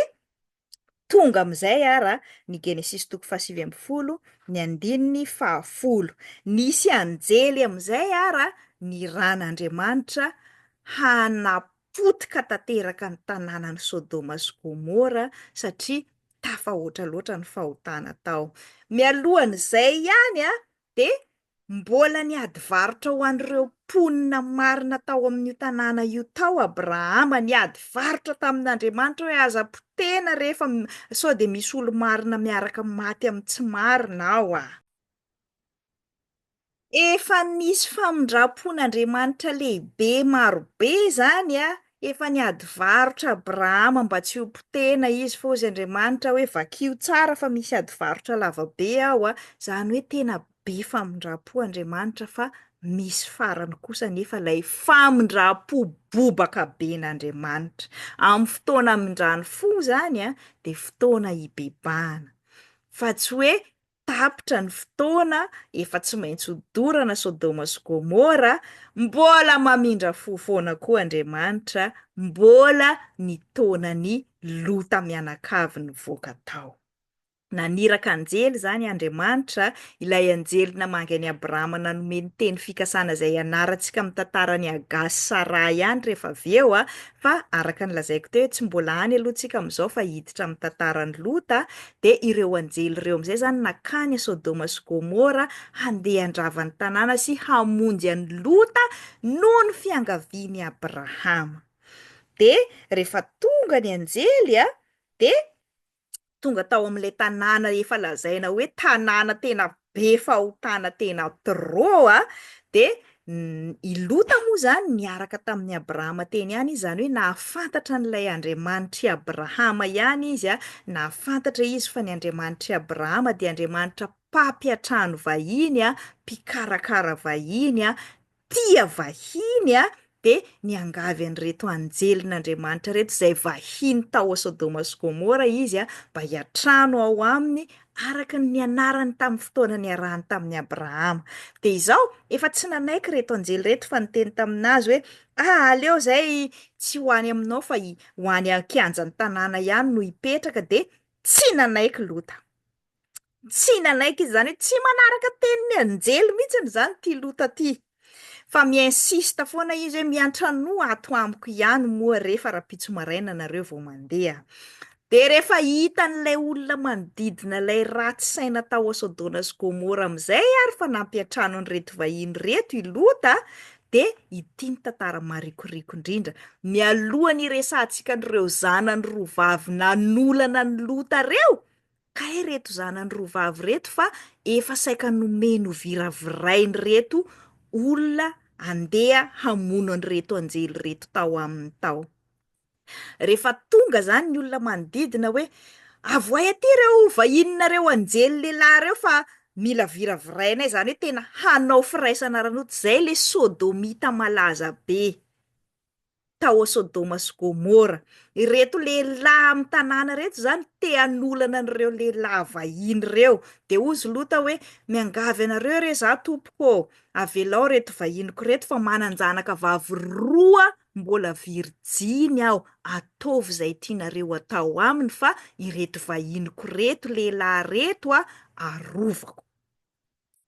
Tonga amin'izay ara ny Genesisy toko faha-19, ny andininy faha-10. Nisy anjely amin'izay ara niran'Andriamanitra hanapotika tanteraka ny tanànan'i Sodoma sy Gomora satria tafahoatra loatra ny fahotana tao. Mialohan'izay ihany dia Mbola niady varotra ho an'ireo mponina marina tao amin'io tanàna io tao Abrahama, niady varotra tamin'Andriamanitra hoe aza potehina re fa sao dia misy olo-marina miaraka maty amin'ny tsy marina ao a! Efa nisy famindram-pon'Andriamanitra lehibe marobe izany a! Efa niady varotra Abrahama mba tsy ho potehina izy fa hozy Andriamanitra hoe vakio tsara fa misy ady varotra lava be ao a! Izany hoe tena be famindram-po Andriamanitra fa misy farany kosa anefa ilay famindram-po bobaka ben'Andriamanitra. Amin'ny fotoana amindrany fo izany a, dia fotoana hibebahana fa tsy hoe tapitra ny fotoana, efa tsy maintsy ho dorana Sodoma sy Gomora, mbola mamindra fo foana koa Andriamanitra, mbola nitaona an'i Lota mianakavy nivoaka tao. Naniraka anjely izany Andriamanitra, ilay anjely namangy an'i Abrahama nanome ny teny fikasana izay ianarantsika amin'ny tantaran'i Haga sy Saraha ihany rehefa avy eo, fa araka ny lazaiko teo hoe tsy mbola any aloha tsika amin'izao fa hiditra amin'ny tantaran'i Lota, Dia ireo anjely ireo amin'izay izany nankany Sodoma sy Gomora handeha handrava ny tanàna sy hamonjy an'i Lota noho ny fiangavian'i Abrahama. Dia rehefa tonga ny anjely, dia tonga tao amin'ilay tanàna efa lazaina hoe tanàna tena be fahotana tena trop, dia I Lota moa izany niaraka tamin'i Abrahama teny ihany izy, izany hoe nahafantatra an'ilay Andriamanitr'i Abrahama ihany izy, nahafantatra izy fa ny Andriamanitr'i Abrahama dia Andriamanitra mpampiantrano vahiny, mpikarakara vahiny, tia vahiny. dia niangavy an'ireto anjelin'Andriamanitra ireto izay vahiny tao Sodoma sy Gomora izy mba hiantrano ao aminy araka ny nianarany tamin'ny fotoana niarahany tamin'i Abrahama. Dia izao, efa tsy nanaiky ireto anjely ireto fa niteny tamin'azy hoe, Ah, aleo izay tsy ho any aminao fa ho any an-kianjan'ny tanàna ihany no hipetraka, dia tsy nanaiky Lota. Tsy nanaiky izy, izany hoe tsy manaraka tenin'ny anjely mihitsiny izany ity Lota ity. Fa mi-insiste foana izy hoe miantranoa ato amiko ihany moa re fa rahampitso maraina nareo vao mandeha. Dia rehefa hitan'ilay olona manodidina ilay ratsy saina tao Sodona sy Gomora amin'izay ary fa nampiantrano an'ireto vahiny ireto i Lota dia ity ny tantara marikoriko indrindra. Mialohan'ny hiresahantsika an'ireo zanany roa vavy nanolana an'i Lota ireo, Kay reto zanany roa vavy reto fa efa saika nomeny ho viravirain'ireto olona andeha hamono an'ireto anjely ireto tao aminy tao. Rehefa tonga zany ny olona manodidina hoe avoay aty ireo vahininareo anjely lehilahy ireo fa mila viravirainay, zany hoe tena hanao firaisana ara-nofo, zay le sodomita malaza be. tao Sodoma sy Gomora. Ireto lehilahy amin'ny tanàna ireto izany te hanolana an'ireo lehilahy vahiny ireo. Dia hozy Lota hoe, Miangavy anareo re izaho tompoko ô, avelao ireto vahiniko ireto fa manan-janaka vavy roa mbola virjiny aho, ataovy izay tianareo atao aminy fa ireto vahiniko ireto lehilahy ireto arovako.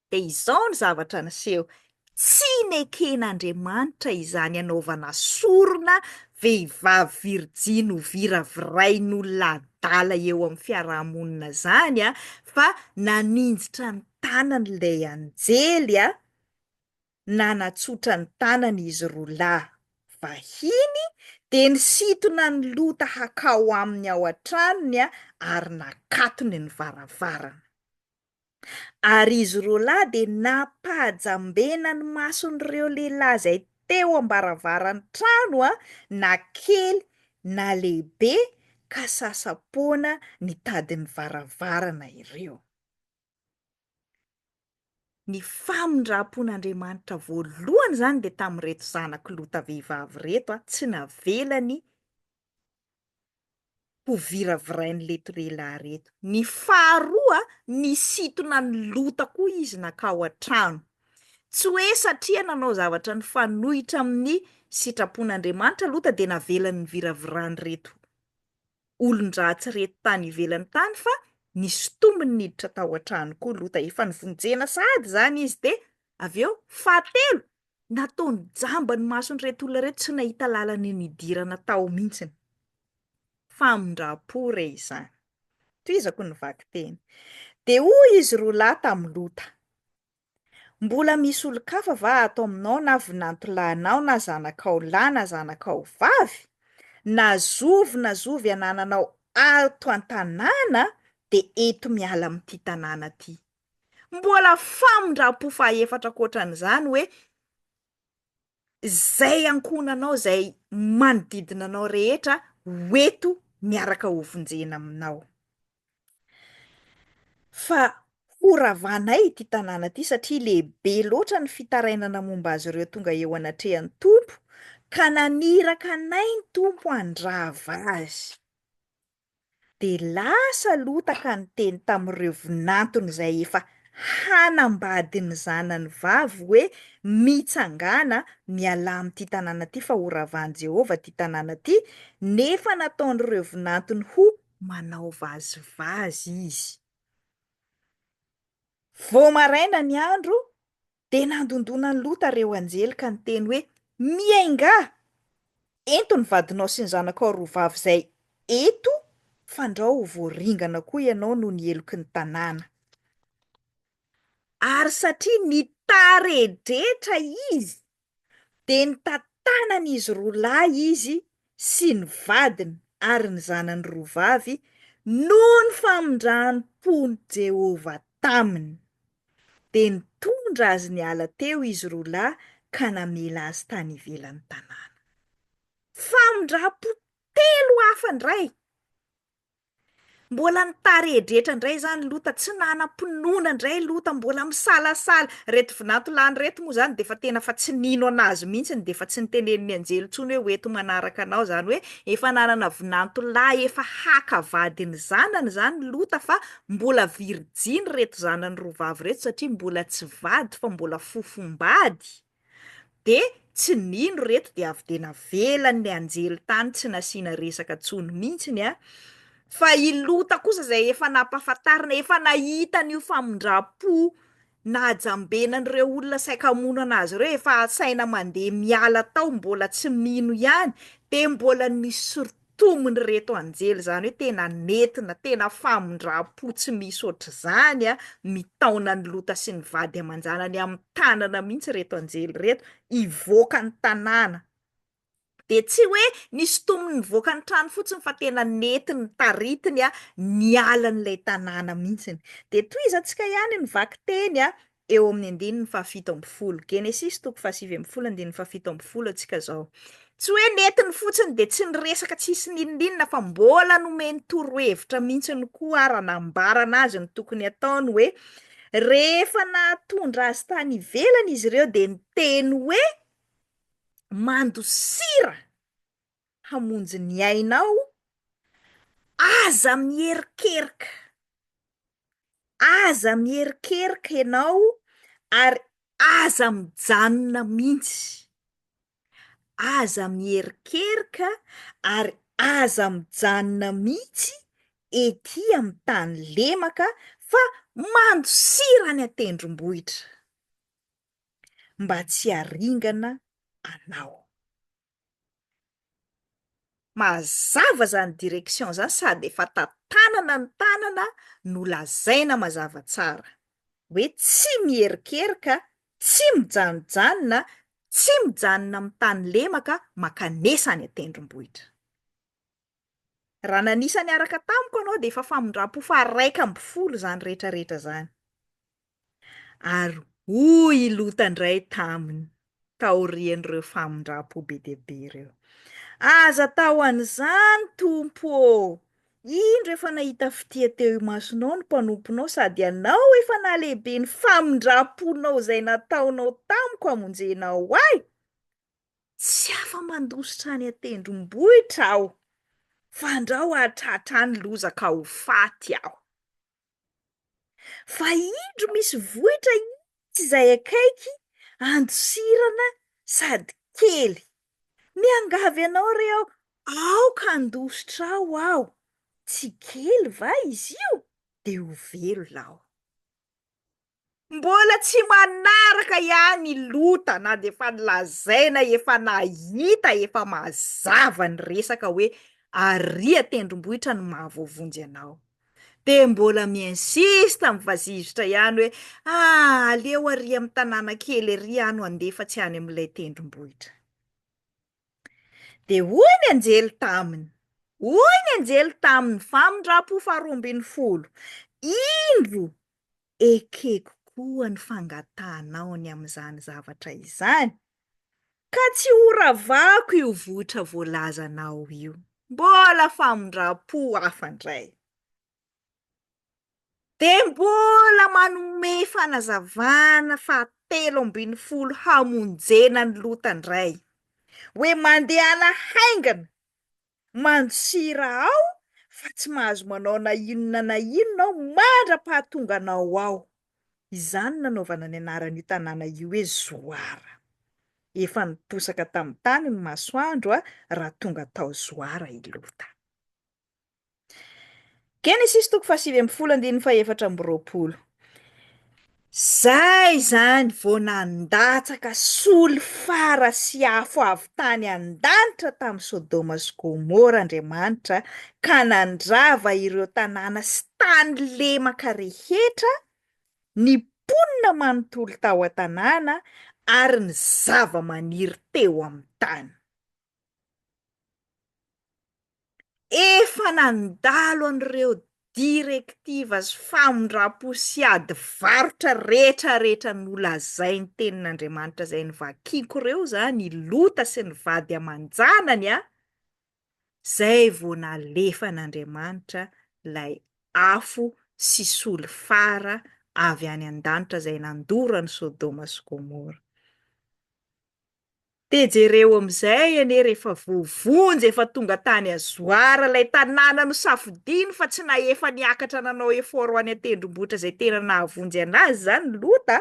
Dia izao ny zavatra niseho, tsy neken'Andriamanitra izany hanaovana sorona vehivavy virjiny ho viravirain'olona adala eo amin'ny fiarahamonina izany, fa naninjitra ny tanany ilay anjely, nanatsotra ny tanany izy roa lahy vahiny, dia nisintona an'i Lota hakao aminy ao an-tranony ary nakatony ny varavarana. Ary izy roa lahy dia nampahajambena ny mason'ireo lehilahy izay teo am-baravaran'ny trano, na kely na lehibe, ka sasa-poana nitady ny varavarana ireo. Ny famindram-pon'Andriamanitra voalohany izany dia tamin'ireto zanak'i Lota vehivavy ireto, tsy navelany ho viravirain'ireto lehilahy ireto. Ny faharoa, nisintona an'i Lota koa izy nankao an-trano. Tsy hoe satria nanao zavatra nifanohitra amin'ny sitrapon'Andriamanitra Lota dia navelany niviraviran'ireto olon-dratsy ireto tany ivelany tany fa nisintominy niditra tao an-trano koa Lota. Efa novonjena sahady izany izy dia avy eo fahatelo, nataony jamba ny mason'ireto olona ireto tsy nahita lalana nidirana tao mihitsiny. Famindram-po re izany. Tohizako ny vakiteny. Dia hoy izy roa lahy tamin'i Lota, Mbola misy olon-kafa va ato aminao na vinantolahinao na zanakao lahy na zanakao vavy? Na zovy na zovy anananao ato an-tanàna dia ento miala amin'ity tanàna ity. Mbola famindram-po fahaefatra ankoatran'izany hoe izay ankohonanao izay manodidina anao rehetra ho eto miaraka hovonjena aminao. Fa horavanay ity tanàna ity satria lehibe loatra ny fitarainana momba azy ireo tonga eo anatrehan'ny Tompo ka naniraka anay ny Tompo handrava azy. Dia lasa Lota ka niteny tamin'ireo vinantony izay efa hanambady ny zanany vavy hoe, Mitsangàna, mialà amin'ity tanàna ity, fa horavan'i Jehovah ity tanàna ity. Nefa nataon'ireo vinantony ho manao vazivazy izy. Vao maraina ny andro, dia nandondona an'i Lota ireo anjely ka niteny hoe, Miaingà! Ento ny vadinao sy ny zanakao roa vavy izay eto, fandrao ho voaringana koa ianao noho ny heloky ny tanàna. Ary satria nitaredretra izy, dia nitantanan'izy roa lahy izy sy ny vadiny ary ny zanany roa vavy noho ny famindram-pon'i Jehovah taminy. Dia nitondra azy niala teo izy roa lahy ka namela azy tany ivelan'ny tanàna. Famindram-po telo hafa indray! Mbola nitaredretra indray izany Lota, tsy nanam-pinoana indray Lota, mbola misalasala. Ireto vinantolany ireto moa izany dia efa tena efa tsy nino an'azy mihitsy dia efa tsy nitenenin'ny anjely intsony hoe ho eto manaraka anao, izany hoe efa nanana vinantolahy efa haka vady ny zanany izany Lota fa mbola virijiny ireto zanany roa vavy ireto satria mbola tsy vady fa mbola fofombady. De tsy nino reto de avy de navelan'ny anjely tany tsy nasiana resaka tsony mintsiny a! Fa i Lota kosa zay efa nampafantarina efa nahita an'io famindram-po nahajambenan'ireo olona saika hamono anazy ireo efa asaina mandeha miala tao mbola tsy mino ihany de mbola nisy Tomon'ireto anjely izany hoe tena nentina, tena famindram-po tsy misy ohatr'izany a, mitaona an'i Lota sy ny vady aman-janany amin'ny tanana mihitsy ireto anjely ireto, hivoaka ny tanàna. Dia tsy hoe nisintominy nivoaka ny trano fotsiny fa tena nentiny, notaritiny niala an'ilay tanàna mihitsiny. Dia tohizantsika ihany ny vakiteny a, eo amin'ny andininy fahafito ambin'ny folo. Genesisy toko fahasivy ambin'ny folo andininy fahafito ambin'ny folo antsika izao. Tsy hoe nentiny fotsiny dia tsy niresaka tsisy n'inon'inona fa mbola nomeny torohevitra mihitsiny koa ary nambarana azy ny tokony hataony hoe rehefa nahatondra azy tany ivelany izy ireo dia niteny hoe mandosira hamonjy ny ainao, aza miherikerika. Aza miherikerika ianao ary aza mijanona mihitsy. Aza miherikerika ary aza mijanona mihitsy ety amin'ny tany lemaka fa mandosira any an-tendrombohitra mba tsy haringana anao. Mazava zany direction zany sady efa tantanana ny tanana no lazaina mazava tsara hoe tsy miherikerika, tsy mijanojanona, tsy mijanona amin'ny tany lemaka mankanesa any an-tendrombohitra. Raha nanisa niaraka tamiko ianao dia efa famindram-po faha 11 izany rehetra rehetra izany. Ary hoy i Lota indray taminy, taorian'ireo famindram-po be dia be ireo, Aza atao an'izany, Tompo ô! Indro efa nahita fitia teo imasonao ny mpanomponao, sady ianao efa nahalehibe ny famindram-ponao izay nataonao tamiko hamonjenao ahy. Tsy afa-mandositra any an-tendrombohitra aho, fandrao hahatratra any loza ka ho faty aho. Fa indro misy vohitra itsy izay akaiky andosirana sady kely. Miangavy anao re aho, aoka handositra ao aho. Tsy kely va izy io? Dia ho velona aho. Mbola tsy manaraka ihany i Lota na dia efa nolazaina, efa nahita, efa mazava ny resaka hoe ary an-tendrombohitra no mahavoavonjy anao. Dia mbola mi-insiste mivazizotra ihany hoe ah aleo ary amin'ny tanàna kely ary aho no handeha fa tsy any amin'ilay tendrombohitra. Dia hoy ny anjely taminy, hoy ny anjely taminy, famindram-po faharoa ambin'ny folo, Indro, ekeko koa ny fangatahanao ny amin'izany zavatra izany, ka tsy horavako io vohitra voalazanao io. Mbola famindram-po hafa indray. Dia mbola manome fanazavana fahatelo ambin'ny folo hamonjena an'i Lota indray, hoe mandehana haingana, mandosira ao fa tsy mahazo manao na inona na inona ao mandra-pahatonganao ao. Izany no nanaovana ny anaran'io tanàna io hoe Zoara. Efa niposaka tamin'ny tany ny masoandro raha tonga tao Zoara i Lota. Genesisy toko fahasivy ambin'ny folo andininy faha-24. Zay izany vao nandatsaka solifara sy afo avy tany an-danitra tamin'i Sodoma sy Gomora Andriamanitra ka nandrava ireo tanàna sy tany lemaka rehetra, ny mponina manontolo tao an-tanàna ary ny zava-maniry teo amin'ny tany. Efa nandalo an'ireo direktiva sy famindram-po sy ady varotra rehetra rehetra nolazain'ny tenin'Andriamanitra izay novakiako ireo izany i Lota sy ny vady aman-janany a, izay vao nalefan'Andriamanitra. Ilay afo sy solifara avy any an-danitra izay nandoro an'i Sodoma sy Gomora. Dia jereo amin'izay anie rehefa voavonjy efa tonga tany Azoara ilay tanàna nosafidiany fa tsy nahefa niakatra nanao effort ho any an-tendrombohitra izay tena nahavonjy an'azy izany Lota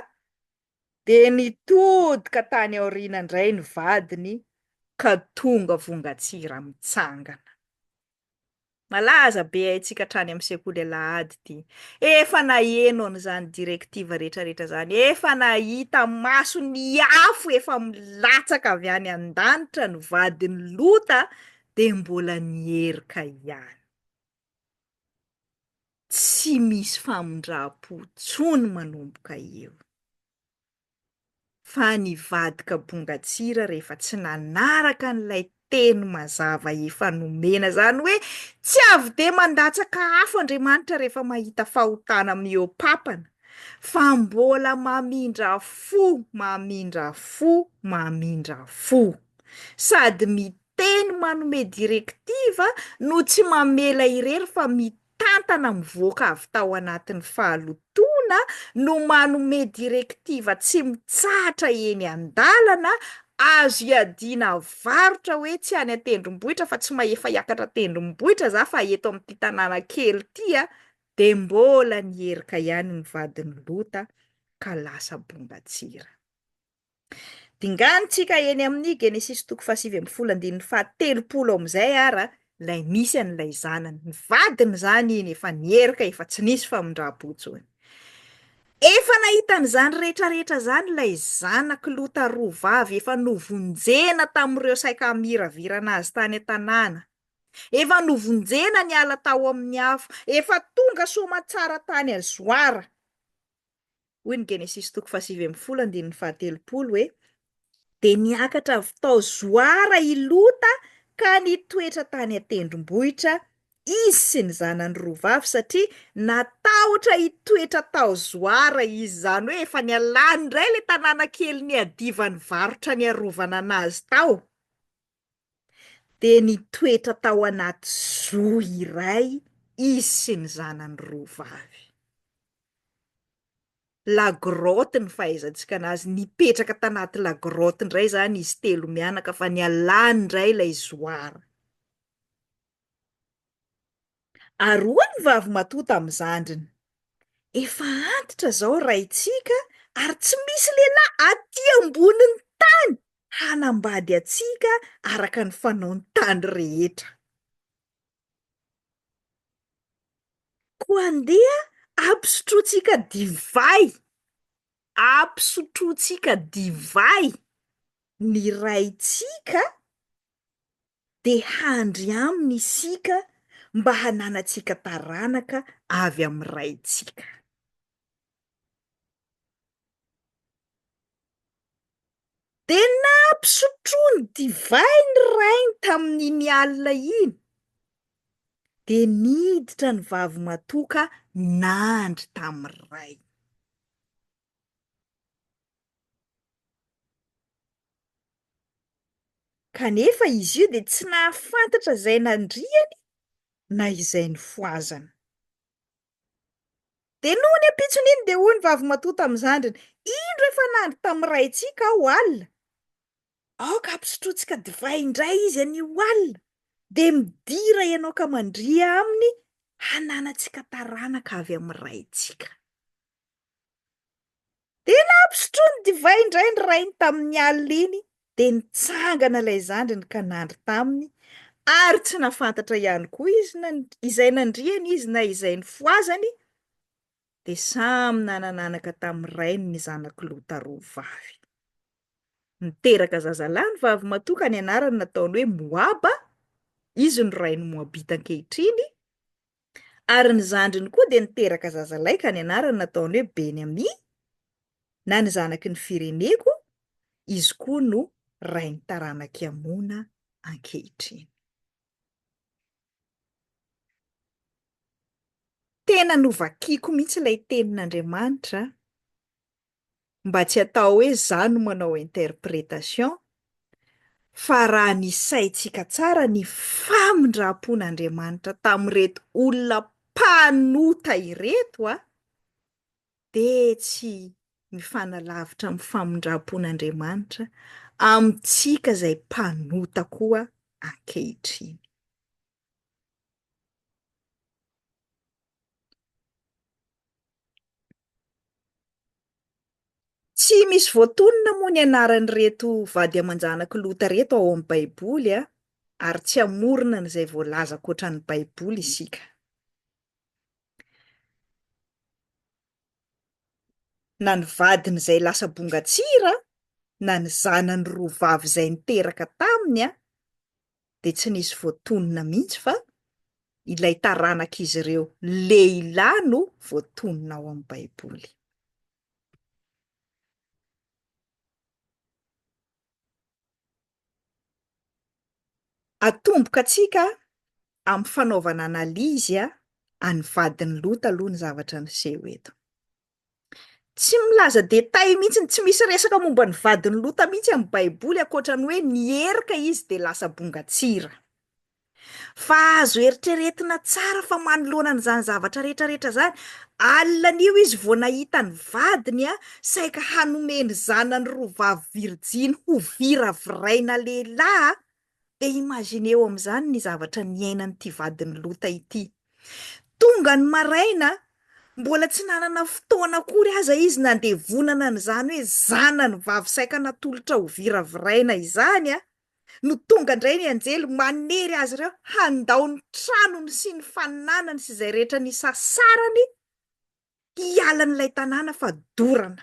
dia nitodika tany aoriana indray ny vadiny ka tonga vongan-tsira mitsangana. Malaza be haintsika hatrany amin'ny sekoly alahady ity. Efa naheno an'izany directive rehetra rehetra izany, efa nahita maso ny afo efa milatsaka avy any an-danitra ny vadin'i Lota dia mbola niherika ihany. Tsy misy famindram-po intsony manomboka eo. Fa nivadika bongatsira rehefa tsy nanaraka an'ilay teny mazava efa nomena. Izany hoe tsy avy dia mandatsaka afo Andriamanitra rehefa mahita fahotana mihoa-papana, fa mbola mamindra fo, mamindra fo, mamindra fo. Sady miteny manome directive no tsy mamela irery fa mitantana mivoaka avy tao anatin'ny fahalotoana no manome directive tsy mitsahatra eny an-dalana azo iadiana varotra hoe tsy any an-tendrombohitra fa tsy mahefa hiakatra tendrombohitra za fa eto amin'ity tanàna kely ity a dia mbola niherika ihany ny vadin'i Lota ka lasa bomba-tsira. Dinganintsika eny amin'ny Genesisy toko fahasivy ambin'ny folo andininy fahatelopolo amin'izay ara ilay misy an'ilay zanany. Ny vadiny izany iny efa nierika, efa tsy nisy famindram-po intsony. Efa nahita an'izany rehetra rehetra izany ilay zanak'i Lota roa vavy efa novonjena tamin'ireo saika hamiravirana azy tany an-tanàna. Efa novonjena niala tao amin'ny afo, efa tonga soamantsara tany Zoara. Hoy ny Genesisy toko fahasivy ambin'ny folo andininy fahatelopolo hoe, Dia niakatra avy tao Zoara i Lota ka nitoetra tany an-tendrombohitra, izy sy ny zanany roa vavy, satria natahotra hitoetra tao Zoara izy. Izany hoe efa nialany indray ilay tanàna kely niadivany varotra niarovana an'azy tao. Dia nitoetra tao anaty zohy iray izy sy ny zanany roa vavy. La grotte ny fahaizantsika anazy, nipetraka tanaty la grotte indray izany izy telo mianaka fa nialany indray ilay zoara. Ary hoy ny vavimatoa tamin'ny zandriny, Efa antitra izao raintsika ary tsy misy lehilahy aty ambonin'ny tany hanambady antsika araka ny fanaon'ny tany rehetra. Koa andeha ampisotrointsika divay, ampisotrointsika divay ny raintsika, dia handry aminy isika mba hananantsika taranaka avy amin'ny raintsika. Dia nampisotroiny divay ny rainy tamin'iny alina iny, dia niditra ny vavimatoa ka nandry tamin'ny rainy. Kanefa izy io dia tsy nahafantatra izay nandriany na izay nifohazany. Dia nony ampitson'iny dia hoy ny vavimatoa tamin'ny zandriny, Indro efa nandry tamin'ny raintsika aho alina. Aoka hampisotrointsika divay indray izy anio alina, dia midira ianao ka mandria aminy, hananantsika taranaka avy amin'ny raintsika. Dia nampisotroiny divay indray ny rainy tamin'ny alina iny, dia nitsangana ilay zandriny ka nandry taminy, ary tsy nahafantatra ihany koa izy na izay nandriany izy na izay nifohazany, dia samy nanan'anaka tamin'ny rainy ny zanak'i Lota roa vavy. Niteraka zazalahy ny vavimatoa ka ny anarany nataony hoe Moaba, izy no rain'ny Moabita ankehitriny, Ary ny zandriny koa dia niteraka zazalahy ka ny anarany nataony hoe Beny-Amì, na ny zanaky ny fireneko, izy koa no rain'ny taranak'i Amona ankehitriny. Tena novakiko mihitsy ilay tenin'Andriamanitra mba tsy atao hoe za no manao interprétation fa raha ny saintsika tsara ny famindram-pon'Andriamanitra tamin'ireto olona. mpanota ireto a, dia tsy mifanalavitra amin'ny famindram-pon'Andriamanitra amintsika izay mpanota koa ankehitriny. Tsy misy voatonona moa ny anaran'ireto vady aman-janak'i Lota ireto ao amin'ny Baiboly, ary tsy hamorona an'izay voalaza ankoatra ny Baiboly isika. Na ny vadiny izay lasa bongatsira, na ny zanany roa vavy izay niteraka taminy, dia tsy nisy voatonona mihitsy fa ilay taranak'izy ireo lehilahy no voatonona ao amin'ny Baiboly. Atomboka antsika amin'ny fanaovana analyse an'ny vadin'i Lota aloha ny zavatra niseho eto. Tsy milaza détail mihitsy, tsy misy resaka momba ny vadin'i Lota mihitsy amin'ny Baiboly ankoatra ny hoe niherika izy dia lasa bongatsira. Fa azo eritreretina tsara fa manoloana an'izany zavatra rehetra rehetra izany, alina an'io izy vao nahita ny vadiny saika hanome ny zanany roa vavy virjiny ho viraviraina lehilahy, dia imagineo amin'izany ny zavatra niainan'ity vadin'i Lota ity. Tonga ny maraina, mbola tsy nanana fotoana akory aza izy nandevonana an'izany hoe zanany vavy saika natolotra ho viraviraina izany, no tonga indray ny anjely manery azy ireo handao ny tranony sy ny fananany sy izay rehetra nisasarany hiala an'ilay tanàna fa dorana.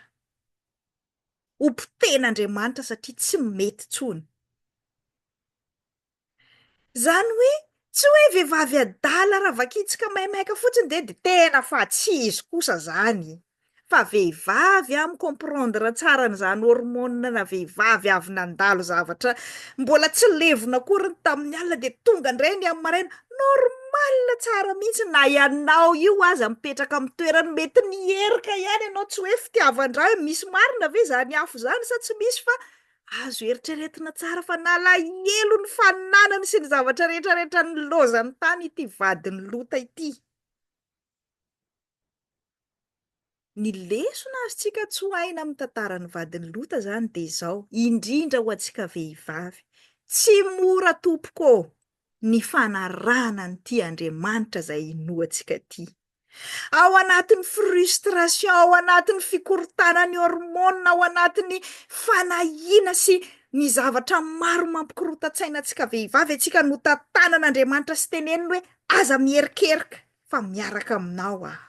Ho potehin'Andriamanitra satria tsy mety intsony. Izany hoe tsy hoe vehivavy adala ravakitsika maimaika fotsiny dia dia tena fa tsy izy kosa izany fa vehivavy a mi-comprendre tsara an'izany hormone na vehivavy avy nandalo zavatra mbola tsy levona akory ny tamin'ny alina dia tonga indray ny amin'ny maraina normal tsara mihitsy na ianao io aza mipetraka amin'ny toerany mety niherika ihany ianao tsy hoe fitiavan-dra hoe misy marina ve izany afo izany sa tsy misy fa Azo eritreretina tsara fa nalahelo ny fananany sy ny zavatra rehetra rehetra nilaozany tany ity vadin'i Lota ity. Ny lesona azontsika tsoahina amin'ny tantaran'ny vadin'i Lota izany dia izao, indrindra ho antsika vehivavy, tsy mora tompoko ô ny fanarahana an'ity Andriamanitra izay inoantsika ity. Ao anatin'ny frustration, ao anatin'ny fikorontanan'ny hormones, ao anatin'ny fanahiana sy ny zavatra maro mampikorontan-tsaina antsika vehivavy, antsika no tantanan'Andriamanitra sy teneniny hoe aza miherikerika fa miaraka aminao aho.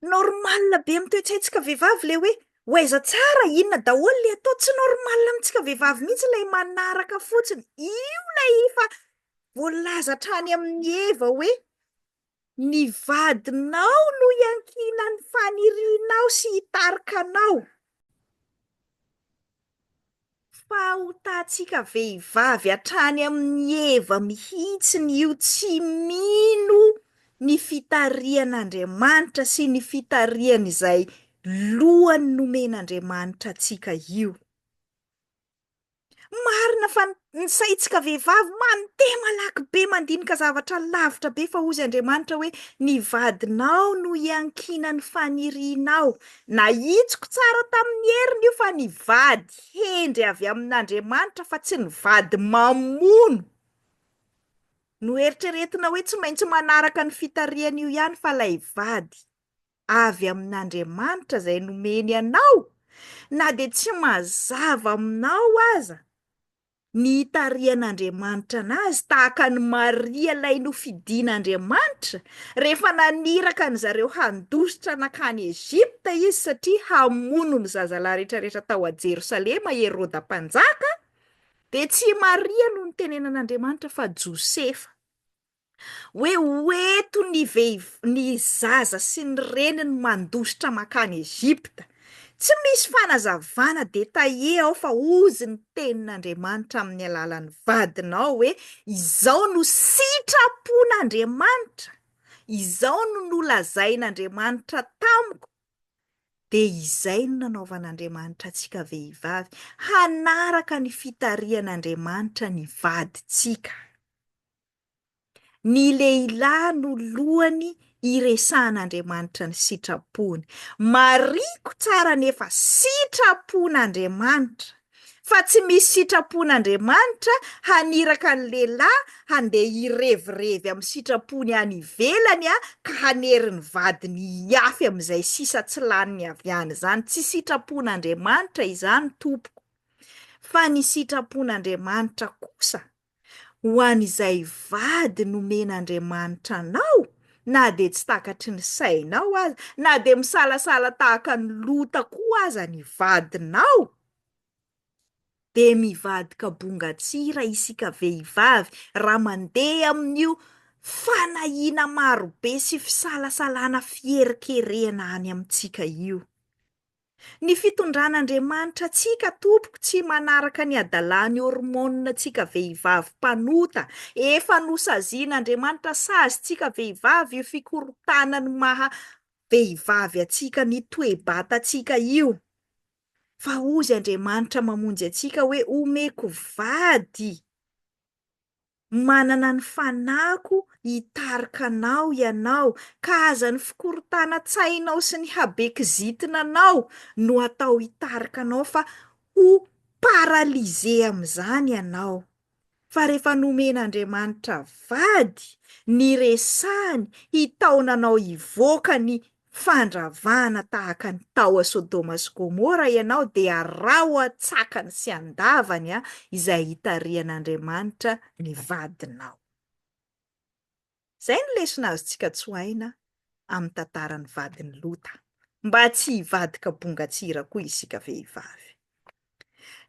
Normal be amin'ny toe-tsaintsika vehivavy le hoe ho aiza tsara, inona daholo le atao, tsy normal amintsika vehivavy mihitsy ilay manaraka fotsiny, io ilay efa voalaza hatrany amin'i Eva hoe ny vadinao no iankinan'ny fanirianao sy hitarika anao. Fahotantsika vehivavy hatrany amin'i Eva mihitsiny io tsy mino ny fitarihan'Andriamanitra sy ny fitarihan'izay lohany nomen'Andriamanitra antsika io. Marina fa ny saintsika vehivavy mandeha malaky be mandinika zavatra lavitra be fa hozy Andriamanitra hoe ny vadinao no iankinan'ny fanirianao. Nahitsiko tsara tamin'ny heriny io fa ny vady hendry avy amin'Andriamanitra fa tsy ny vady mamono. Noeritreretina hoe tsy maintsy manaraka ny fitarihana io ihany fa ilay vady avy amin'Andriamanitra izay nomeny anao, na dia tsy mazava aminao aza ny hitarihan'Andriamanitra anazy, tahaka an'i Maria ilay nofidin'Andriamanitra, rehefa naniraka an-dry zareo handositra nankany Egypta izy satria hamono ny zazalahy rehetrarehetra tao a Jerosalema Heroda mpanjaka, dia tsy i Maria no nitenenan'Andriamanitra fa Josefa. Hoe ho eto ny vehiv- ny zaza sy ny reniny mandositra mankany Egypta. Tsy misy fanazavana détaillé ao fa hozy ny tenin'Andriamanitra amin'ny alalan'ny vadinao hoe izao no sitrapon'Andriamanitra, izao no nolazain'Andriamanitra tamiko, dia izay no nanaovan'Andriamanitra antsika vehivavy, hanaraka ny fitarihan'Andriamanitra ny vadintsika. Ny lehilahy no lohany iresahan'Andriamanitra ny sitrapony. Mariko tsara anefa sitrapon'Andriamanitra, fa tsy misy sitrapon'Andriamanitra haniraka ny lehilahy handeha hirevirevy amin'ny sitrapony any ivelany ka hanery ny vadiny hiafy amin'izay sisa tsy laniny avy any izany. Tsy sitrapon'Andriamanitra izany tompoko. Fa ny sitrapon'Andriamanitra kosa ho an'izay vady nomen'Andriamanitra anao, na dia tsy takatry ny sainao aza, na dia misalasala tahaka an'i Lota koa aza ny vadinao, dia mivadika bongan-tsira isika vehivavy raha mandeha amin'io fanahiana marobe sy fisalasalana fiherikerehana any amintsika io. Ny fitondran'Andriamanitra antsika tompoko tsy manaraka ny hadalan'ny hormone tsika vehivavy mpanota. Efa nosazian'Andriamanitra sazy tsika vehivavy io fikorontanan'ny maha vehivavy antsika ny toe-batantsika io. Fa hozy Andriamanitra mamonjy antsika hoe omeko vady. Manana ny fanahiko hitarika anao ianao, ka aza ny fikorontanan-tsainao sy ny habekizitinanao no atao hitarika anao fa ho paralysé amin'izany ianao. Fa rehefa nomen'Andriamanitra vady, niresahany hitaona anao hivoaka ny fandravana tahaka ny tao Sodoma sy Gomora ianao dia araho an-tsakany sy an-davany izay hitarihan'Andriamanitra ny vadinao. Izay no lesona azontsika tsoahina amin'ny tantaran'ny vadin'i Lota, mba tsy hivadika bongan-tsira koa isika vehivavy.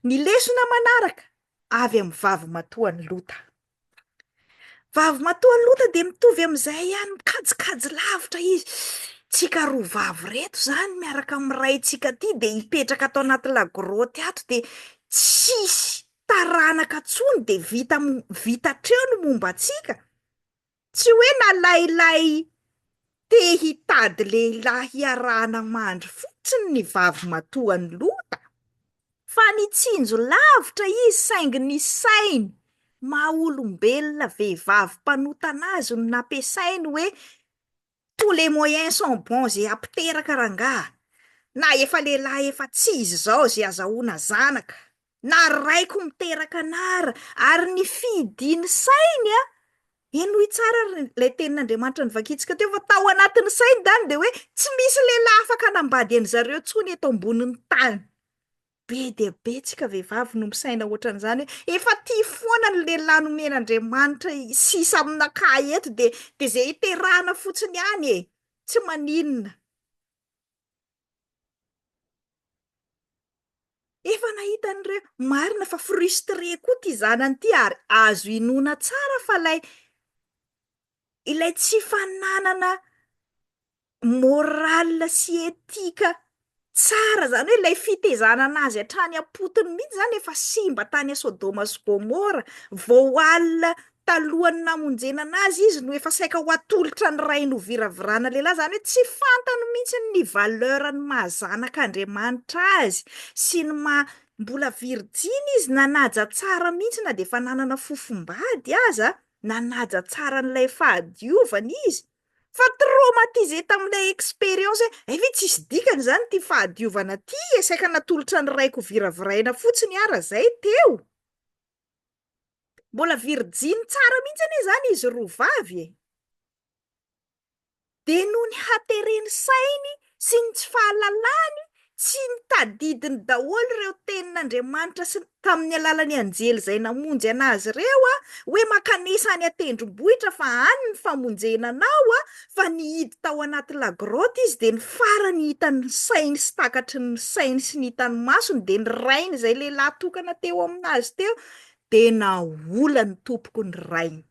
Ny lesona manaraka avy amin'ny vavimatoan'i Lota. Vavimatoan'i Lota dia mitovy amin'izay ihany, mikajikajy lavitra izy. Tsika roa vavy ireto izany miaraka amin'ny raintsika aty dia hipetraka ato anaty lagroty ato dia tsisy taranaka intsony dia vita vita hatreo ny momba antsika. Tsy hoe nalailay te hitady lehilahy hiarahana mandry fotsiny ny vavimatoan'i Lota, fa nitsinjo lavitra izy saingy ny sainy maha olombelona vehivavy mpanotana azy no nampiasainy hoe tous les moyens sont bons ze hampiteraka rangaha, na efa lehilahy efa tsy izy izao ze azahoana zanaka, na raiko miteraka anara, ary ny fidiny sainy a, henoy tsara ry ilay tenin'Andriamanitra novakintsika teo fa tao anatin'ny sainy izany dia hoe tsy misy lehilahy afaka hanambady an'izareo intsony eto ambonin'ny tany. Be dia be tsika vehivavy no misaina ohatran'izany hoe efa tia foana ny lehilahy nomen'Andriamanitra sisa aminakahy eto dia dia izay hiterahana fotsiny ihany e, tsy maninona. Efa nahita an'ireo, marina fa frustré koa ity zanany ity ary azo inoana tsara fa ilay ilay tsy fananana morale sy éthique tsara, izany hoe ilay fitezana an'azy hatrany am-potony mihitsy izany efa simba tany Sodoma sy Gomora, vao alina talohan'ny namonjena an'azy izy no efa saika ho atolotra ny rainy ho viravirana lehilahy, izany hoe tsy fantany mihitsy ny valeur ny maha zanak'Andriamanitra azy sy ny maha mbola virjiny izy, nanaja tsara mihitsy na dia efa nanana fofombady aza, nanaja tsara an'ilay fahadiovana izy, fa traumatisé tamin'ilay expérience hoe hay ve tsisy dikany izany ity fahadiovana ity e, saika natolotra ny raiko ho viraviraina fotsiny ara zay teo. Mbola virjiny tsara mihitsy anie izany izy roa vavy e! Dia noho ny hateren'ny sainy sy ny tsy fahalalany, tsy notadidiny daholo ireo tenin'Andriamanitra sy tamin'ny alalan'ny anjely izay namonjy an'azy ireo, hoe mankanesa any an-tendrombohitra fa any ny famonjena anao, fa nihidy tao anaty la grotte izy dia ny farany hitan'ny sainy sy takatry ny sainy sy ny hitan'ny masony dia ny rainy izay lehilahy tokana teo aminazy teo dia naolany tompoko ny rainy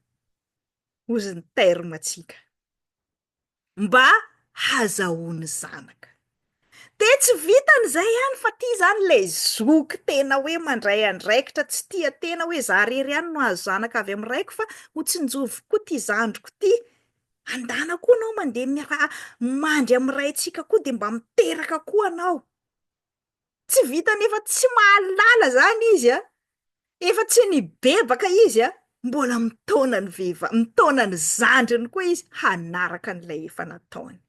hozy ny terme tsika mba hazahoany zanaka dia tsy vitany izay ihany fa ty zany ilay zoky tena hoe mandray andraikitra tsy tia tena hoe za rery ihany no azo zanaka avy amin'ny raiko fa ho tsinjoviko koa ty zandriko ty Andana koa anao mandeha miara mandry amin'ny raintsika koa dia mba miteraka koa anao. Tsy vitany efa tsy mahalala zany izy a. Efa tsy nibebaka izy a. Mbola mitaona ny vehivavy, mitaona ny zandriny koa izy hanaraka an'ilay efa nataony.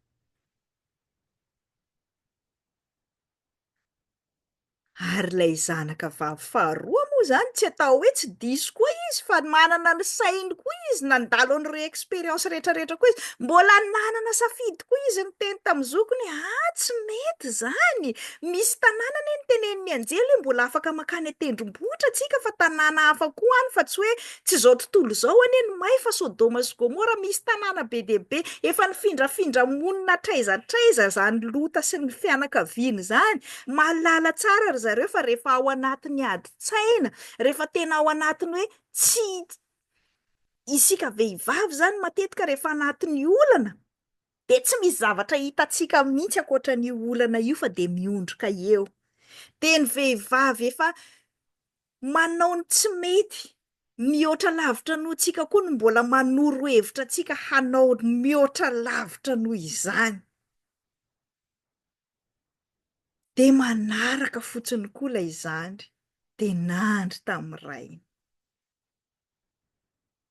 Ary ilay zanaka vavy faharoa moa izany tsy atao hoe tsy diso koa izy fa manana ny sainy koa izy, nandalo an'ireo expérience rehetrarehetra koa izy, mbola nanana safidy koa izy niteny tamin'ny zokiny hoe ah tsy mety izany, misy tanàna anie notenenin'ny anjely hoe mbola afaka mankany an-tendrombohitra tsika fa tanàna hafa koa any fa tsy hoe tsy izao tontolo izao anie no may fa Sodoma sy Gomora misy tanàna be dia be efa nifindrafindra monina hatraiza hatraiza izany Lota sy ny fianakaviany izany. Mahalala tsara ry zareo fa rehefa ao anatin'ny adin-tsaina, rehefa tena ao anatin'ny hoe tsy isika vehivavy izany matetika rehefa anatin'ny olana dia tsy misy zavatra hitantsika mihitsy ankoatra an'io olana io fa dia miondrika eo. Dia ny vehivavy efa manao ny tsy mety mihoatra lavitra noho antsika koa no mbola manoro hevitra antsika hanao mihoatra lavitra noho izany. Dia manaraka fotsiny koa ilay zandry, dia nandry tamin'ny rainy.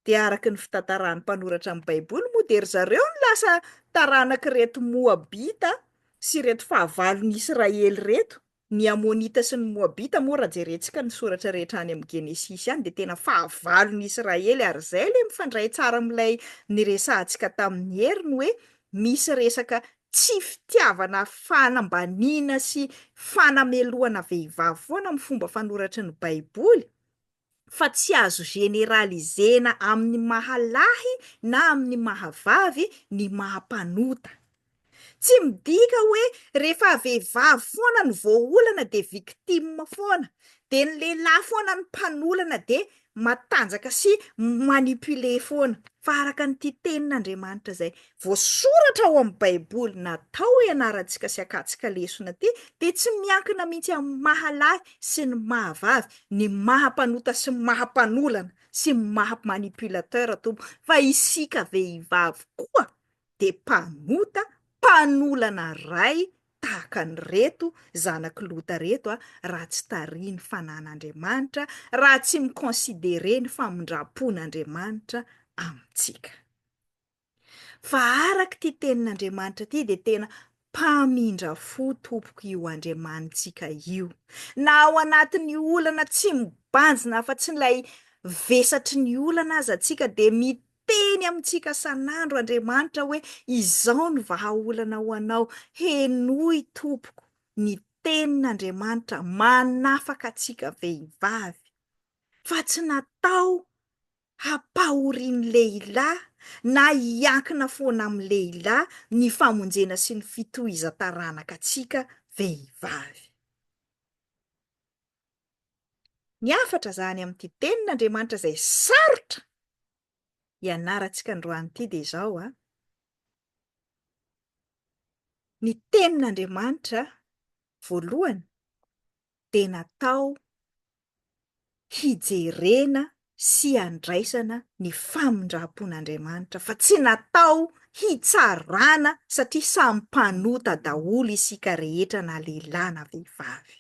Dia araka ny fitantaran'ny mpanoratra ny Baiboly moa dia ry zareo no lasa taranak'ireto Moabita sy ireto fahavalon'i Israely ireto. Ny Amonita sy ny Moabita moa raha jerentsika ny soratra rehetra any amin'ny Genesisy any dia tena fahavalon'i Israely ary izay ilay mifandray tsara amin'ilay niresahantsika tamin'ny heriny hoe misy resaka tsy fitiavana fanambaniana sy fanamelohana vehivavy foana amin'ny fomba fanoratry ny Baiboly fa tsy azo généraliser-na amin'ny maha lahy na amin'ny maha vavy ny maha mpanota. Tsy midika hoe rehefa vehivavy foana no voaolana dia victime foana, dia ny lehilahy foana no mpanolana dia matanjaka sy manipuler foana. Fa araka an'ity tenin'Andriamanitra izay voasoratra ao amin'ny Baiboly natao hianarantsika sy hakantsika lesona ity dia tsy miankina mihitsy amin'ny maha lahy sy ny maha vavy, ny maha mpanota sy ny maha mpanolana sy ny maha manipulateur Tompo fa isika vehivavy koa dia mpanota, mpanolana ray tahaka an'ireto zanak'i Lota ireto a, raha tsy tarihin'ny fanan'Andriamanitra, raha tsy mi-considerer ny famindram-pon'Andriamanitra amintsika. Fa araka ity tenin'Andriamanitra ity dia tena mpamindra fo tompoko io Andriamanitsika io. Na ao anatin'ny olana tsy mibanjina afa-tsy ilay vesatry ny olana aza tsika dia miteny amintsika san'andro Andriamanitra hoe izao no vahaolana ho anao, henoy tompoko ny tenin'Andriamanitra manafaka antsika vehivavy fa tsy natao hampahorian'ny lehilahy na hiankina foana amin'ny lehilahy ny famonjena sy ny fitohizan-taranaka antsika vehivavy. Ny hafatra izany amin'ity tenin'Andriamanitra izay sarotra ianarantsika androany ity dia izao a, ny tenin'Andriamanitra voalohany dia natao hijerena sy handraisana ny famindram-pon'Andriamanitra fa tsy natao hitsarana satria samy mpanota daholo isika rehetra na lehilahy na vehivavy.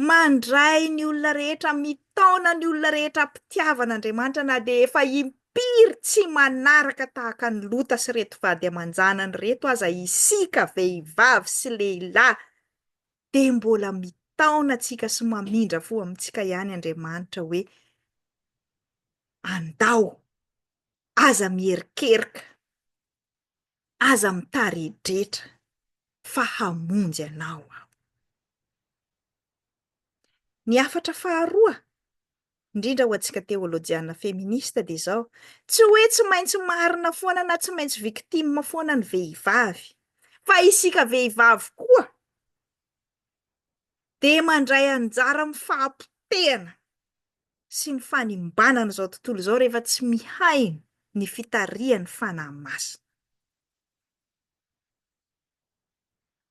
Mandray ny olona rehetra, mitaona ny olona rehetra am-pitiavana Andriamanitra na dia efa impiry tsy manaraka tahaka an'i Lota sy ireto vady aman-janany ireto aza isika vehivavy sy lehilahy dia mbola mitaona antsika sy mamindra fo amintsika ihany Andriamanitra hoe andao, aza mierikerika, aza mitaredretra fa hamonjy anao aho. Ny hafatra faharoa, indrindra ho antsika teolojiana feminista dia izao, tsy hoe tsy maintsy marina foana na tsy maintsy victime foana ny vehivavy, fa isika vehivavy koa dia mandray anjara amin'ny fahapotehana sy ny fanimbana an'izao tontolo izao rehefa tsy mihaino ny fitarihan'ny Fanahy Masina.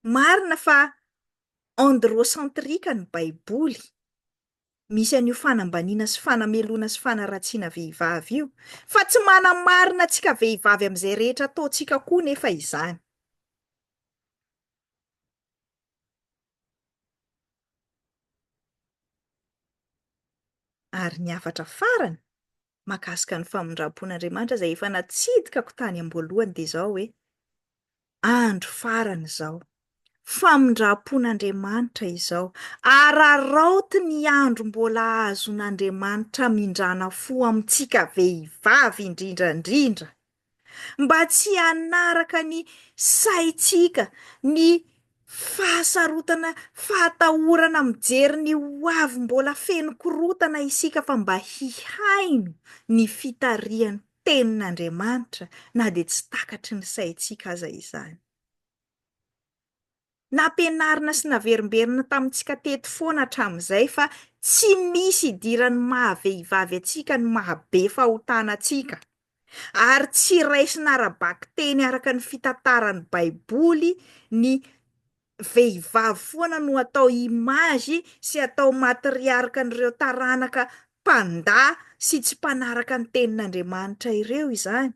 Marina fa androcentrique ny Baiboly, misy an'io fanambaniana sy fanameloana sy fanaratsiana vehivavy io, fa tsy manamarina antsika vehivavy amin'izay rehetra ataontsika koa nefa izany. Ary ny hafatra farany. Mahakasika ny famindram-pon'Andriamanitra izay efa natsidikako tany am-boalohany dia izao hoe, andro farany izao. Famindram-pon'Andriamanitra izao. Araraoty ny andro mbola azon'Andriamanitra amindrana fo amintsika vehivavy indrindra indrindra. Mba tsy hanaraka ny saintsika, ny fahasarotana, fahatahorana mijery ny ho avy mbola feno korotana isika fa mba hihaino ny fitarihan'ny tenin'Andriamanitra na dia tsy takatry ny saintsika aza izany. Nampianarina sy naverimberina tamintsika teto foana hatramin'izay fa tsy misy idiran'ny maha vehivavy antsika ny maha be fahotana antsika. Ary tsy raisina ara-bakiteny araka ny fitantaran'ny baiboly ny vehivavy foana no atao image sy atao matriarka an'ireo taranaka mpandà sy tsy mpanaraka ny tenin'Andriamanitra ireo izany.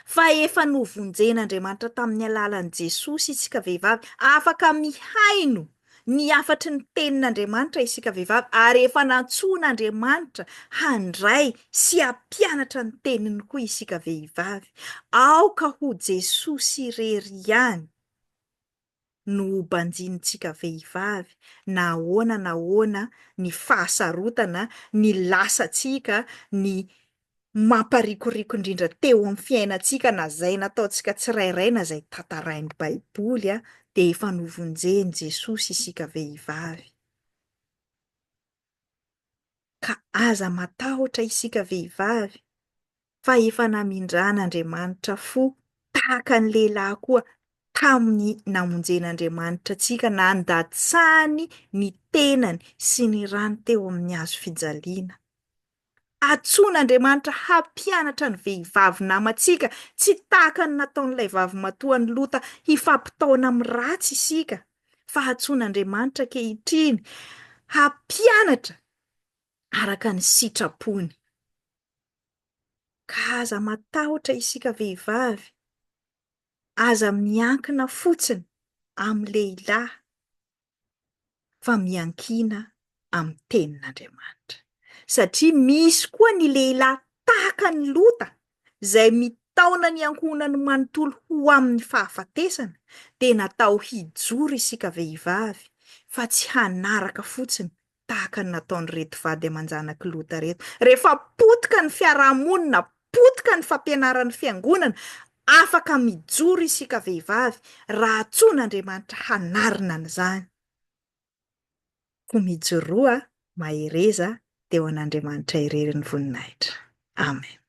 Fa efa novonjen'Andriamanitra tamin'ny alalan'i Jesosy isika vehivavy. Afaka mihaino ny hafatry ny Tenin'Andriamanitra isika vehivavy, ary efa nantsoin'Andriamanitra handray sy hampianatra ny Teniny koa isika vehivavy. Aoka ho Jesosy irery ihany no ho banjinintsika vehivavy, na ahoana na ahoana ny fahasarotana, ny lasantsika, ny mamparikoriko indrindra teo amin'ny fiainantsika, na izay nataontsika tsirairay na izay tantarain'ny Baiboly, dia efa novonjen'i Jesosy isika vehivavy. Ka aza matahotra isika vehivavy, fa efa namindran'Andriamanitra fo tahaka ny lehilahy koa tamin'ny namonjen'Andriamanitra antsika, nandatsahany ny tenany sy ny rany teo amin'ny hazo fijaliana. Antsoin'Andriamanitra hampianatra ny vehivavy namantsika, tsy tahaka ny nataon'ilay vavimatoan'i Lota hifampitaona amin'ny ratsy isika, fa antsoin'Andriamanitra ankehitriny hampianatra araka ny sitrapony. Ka aza matahotra isika vehivavy, aza miankina fotsiny amin'ny lehilahy fa miankina amin'ny tenin'Andriamanitra. Satria misy koa ny lehilahy tahaka an'i Lota izay mitaona ny ankohonany manontolo ho amin'ny fahafatesana, dia natao hijoro isika vehivavy fa tsy hanaraka fotsiny tahaka ny nataon'ireto vady aman-janak'i Lota ireto. Rehefa potika ny fiarahamonina, potika ny fampianaran'ny fiangonana, afaka mijoro isika vehivavy raha antsoin'Andriamanitra hanarina an'izany. Koa mijoroa, mahereza, dia ho an'Andriamanitra irery ny voninahitra. Amen.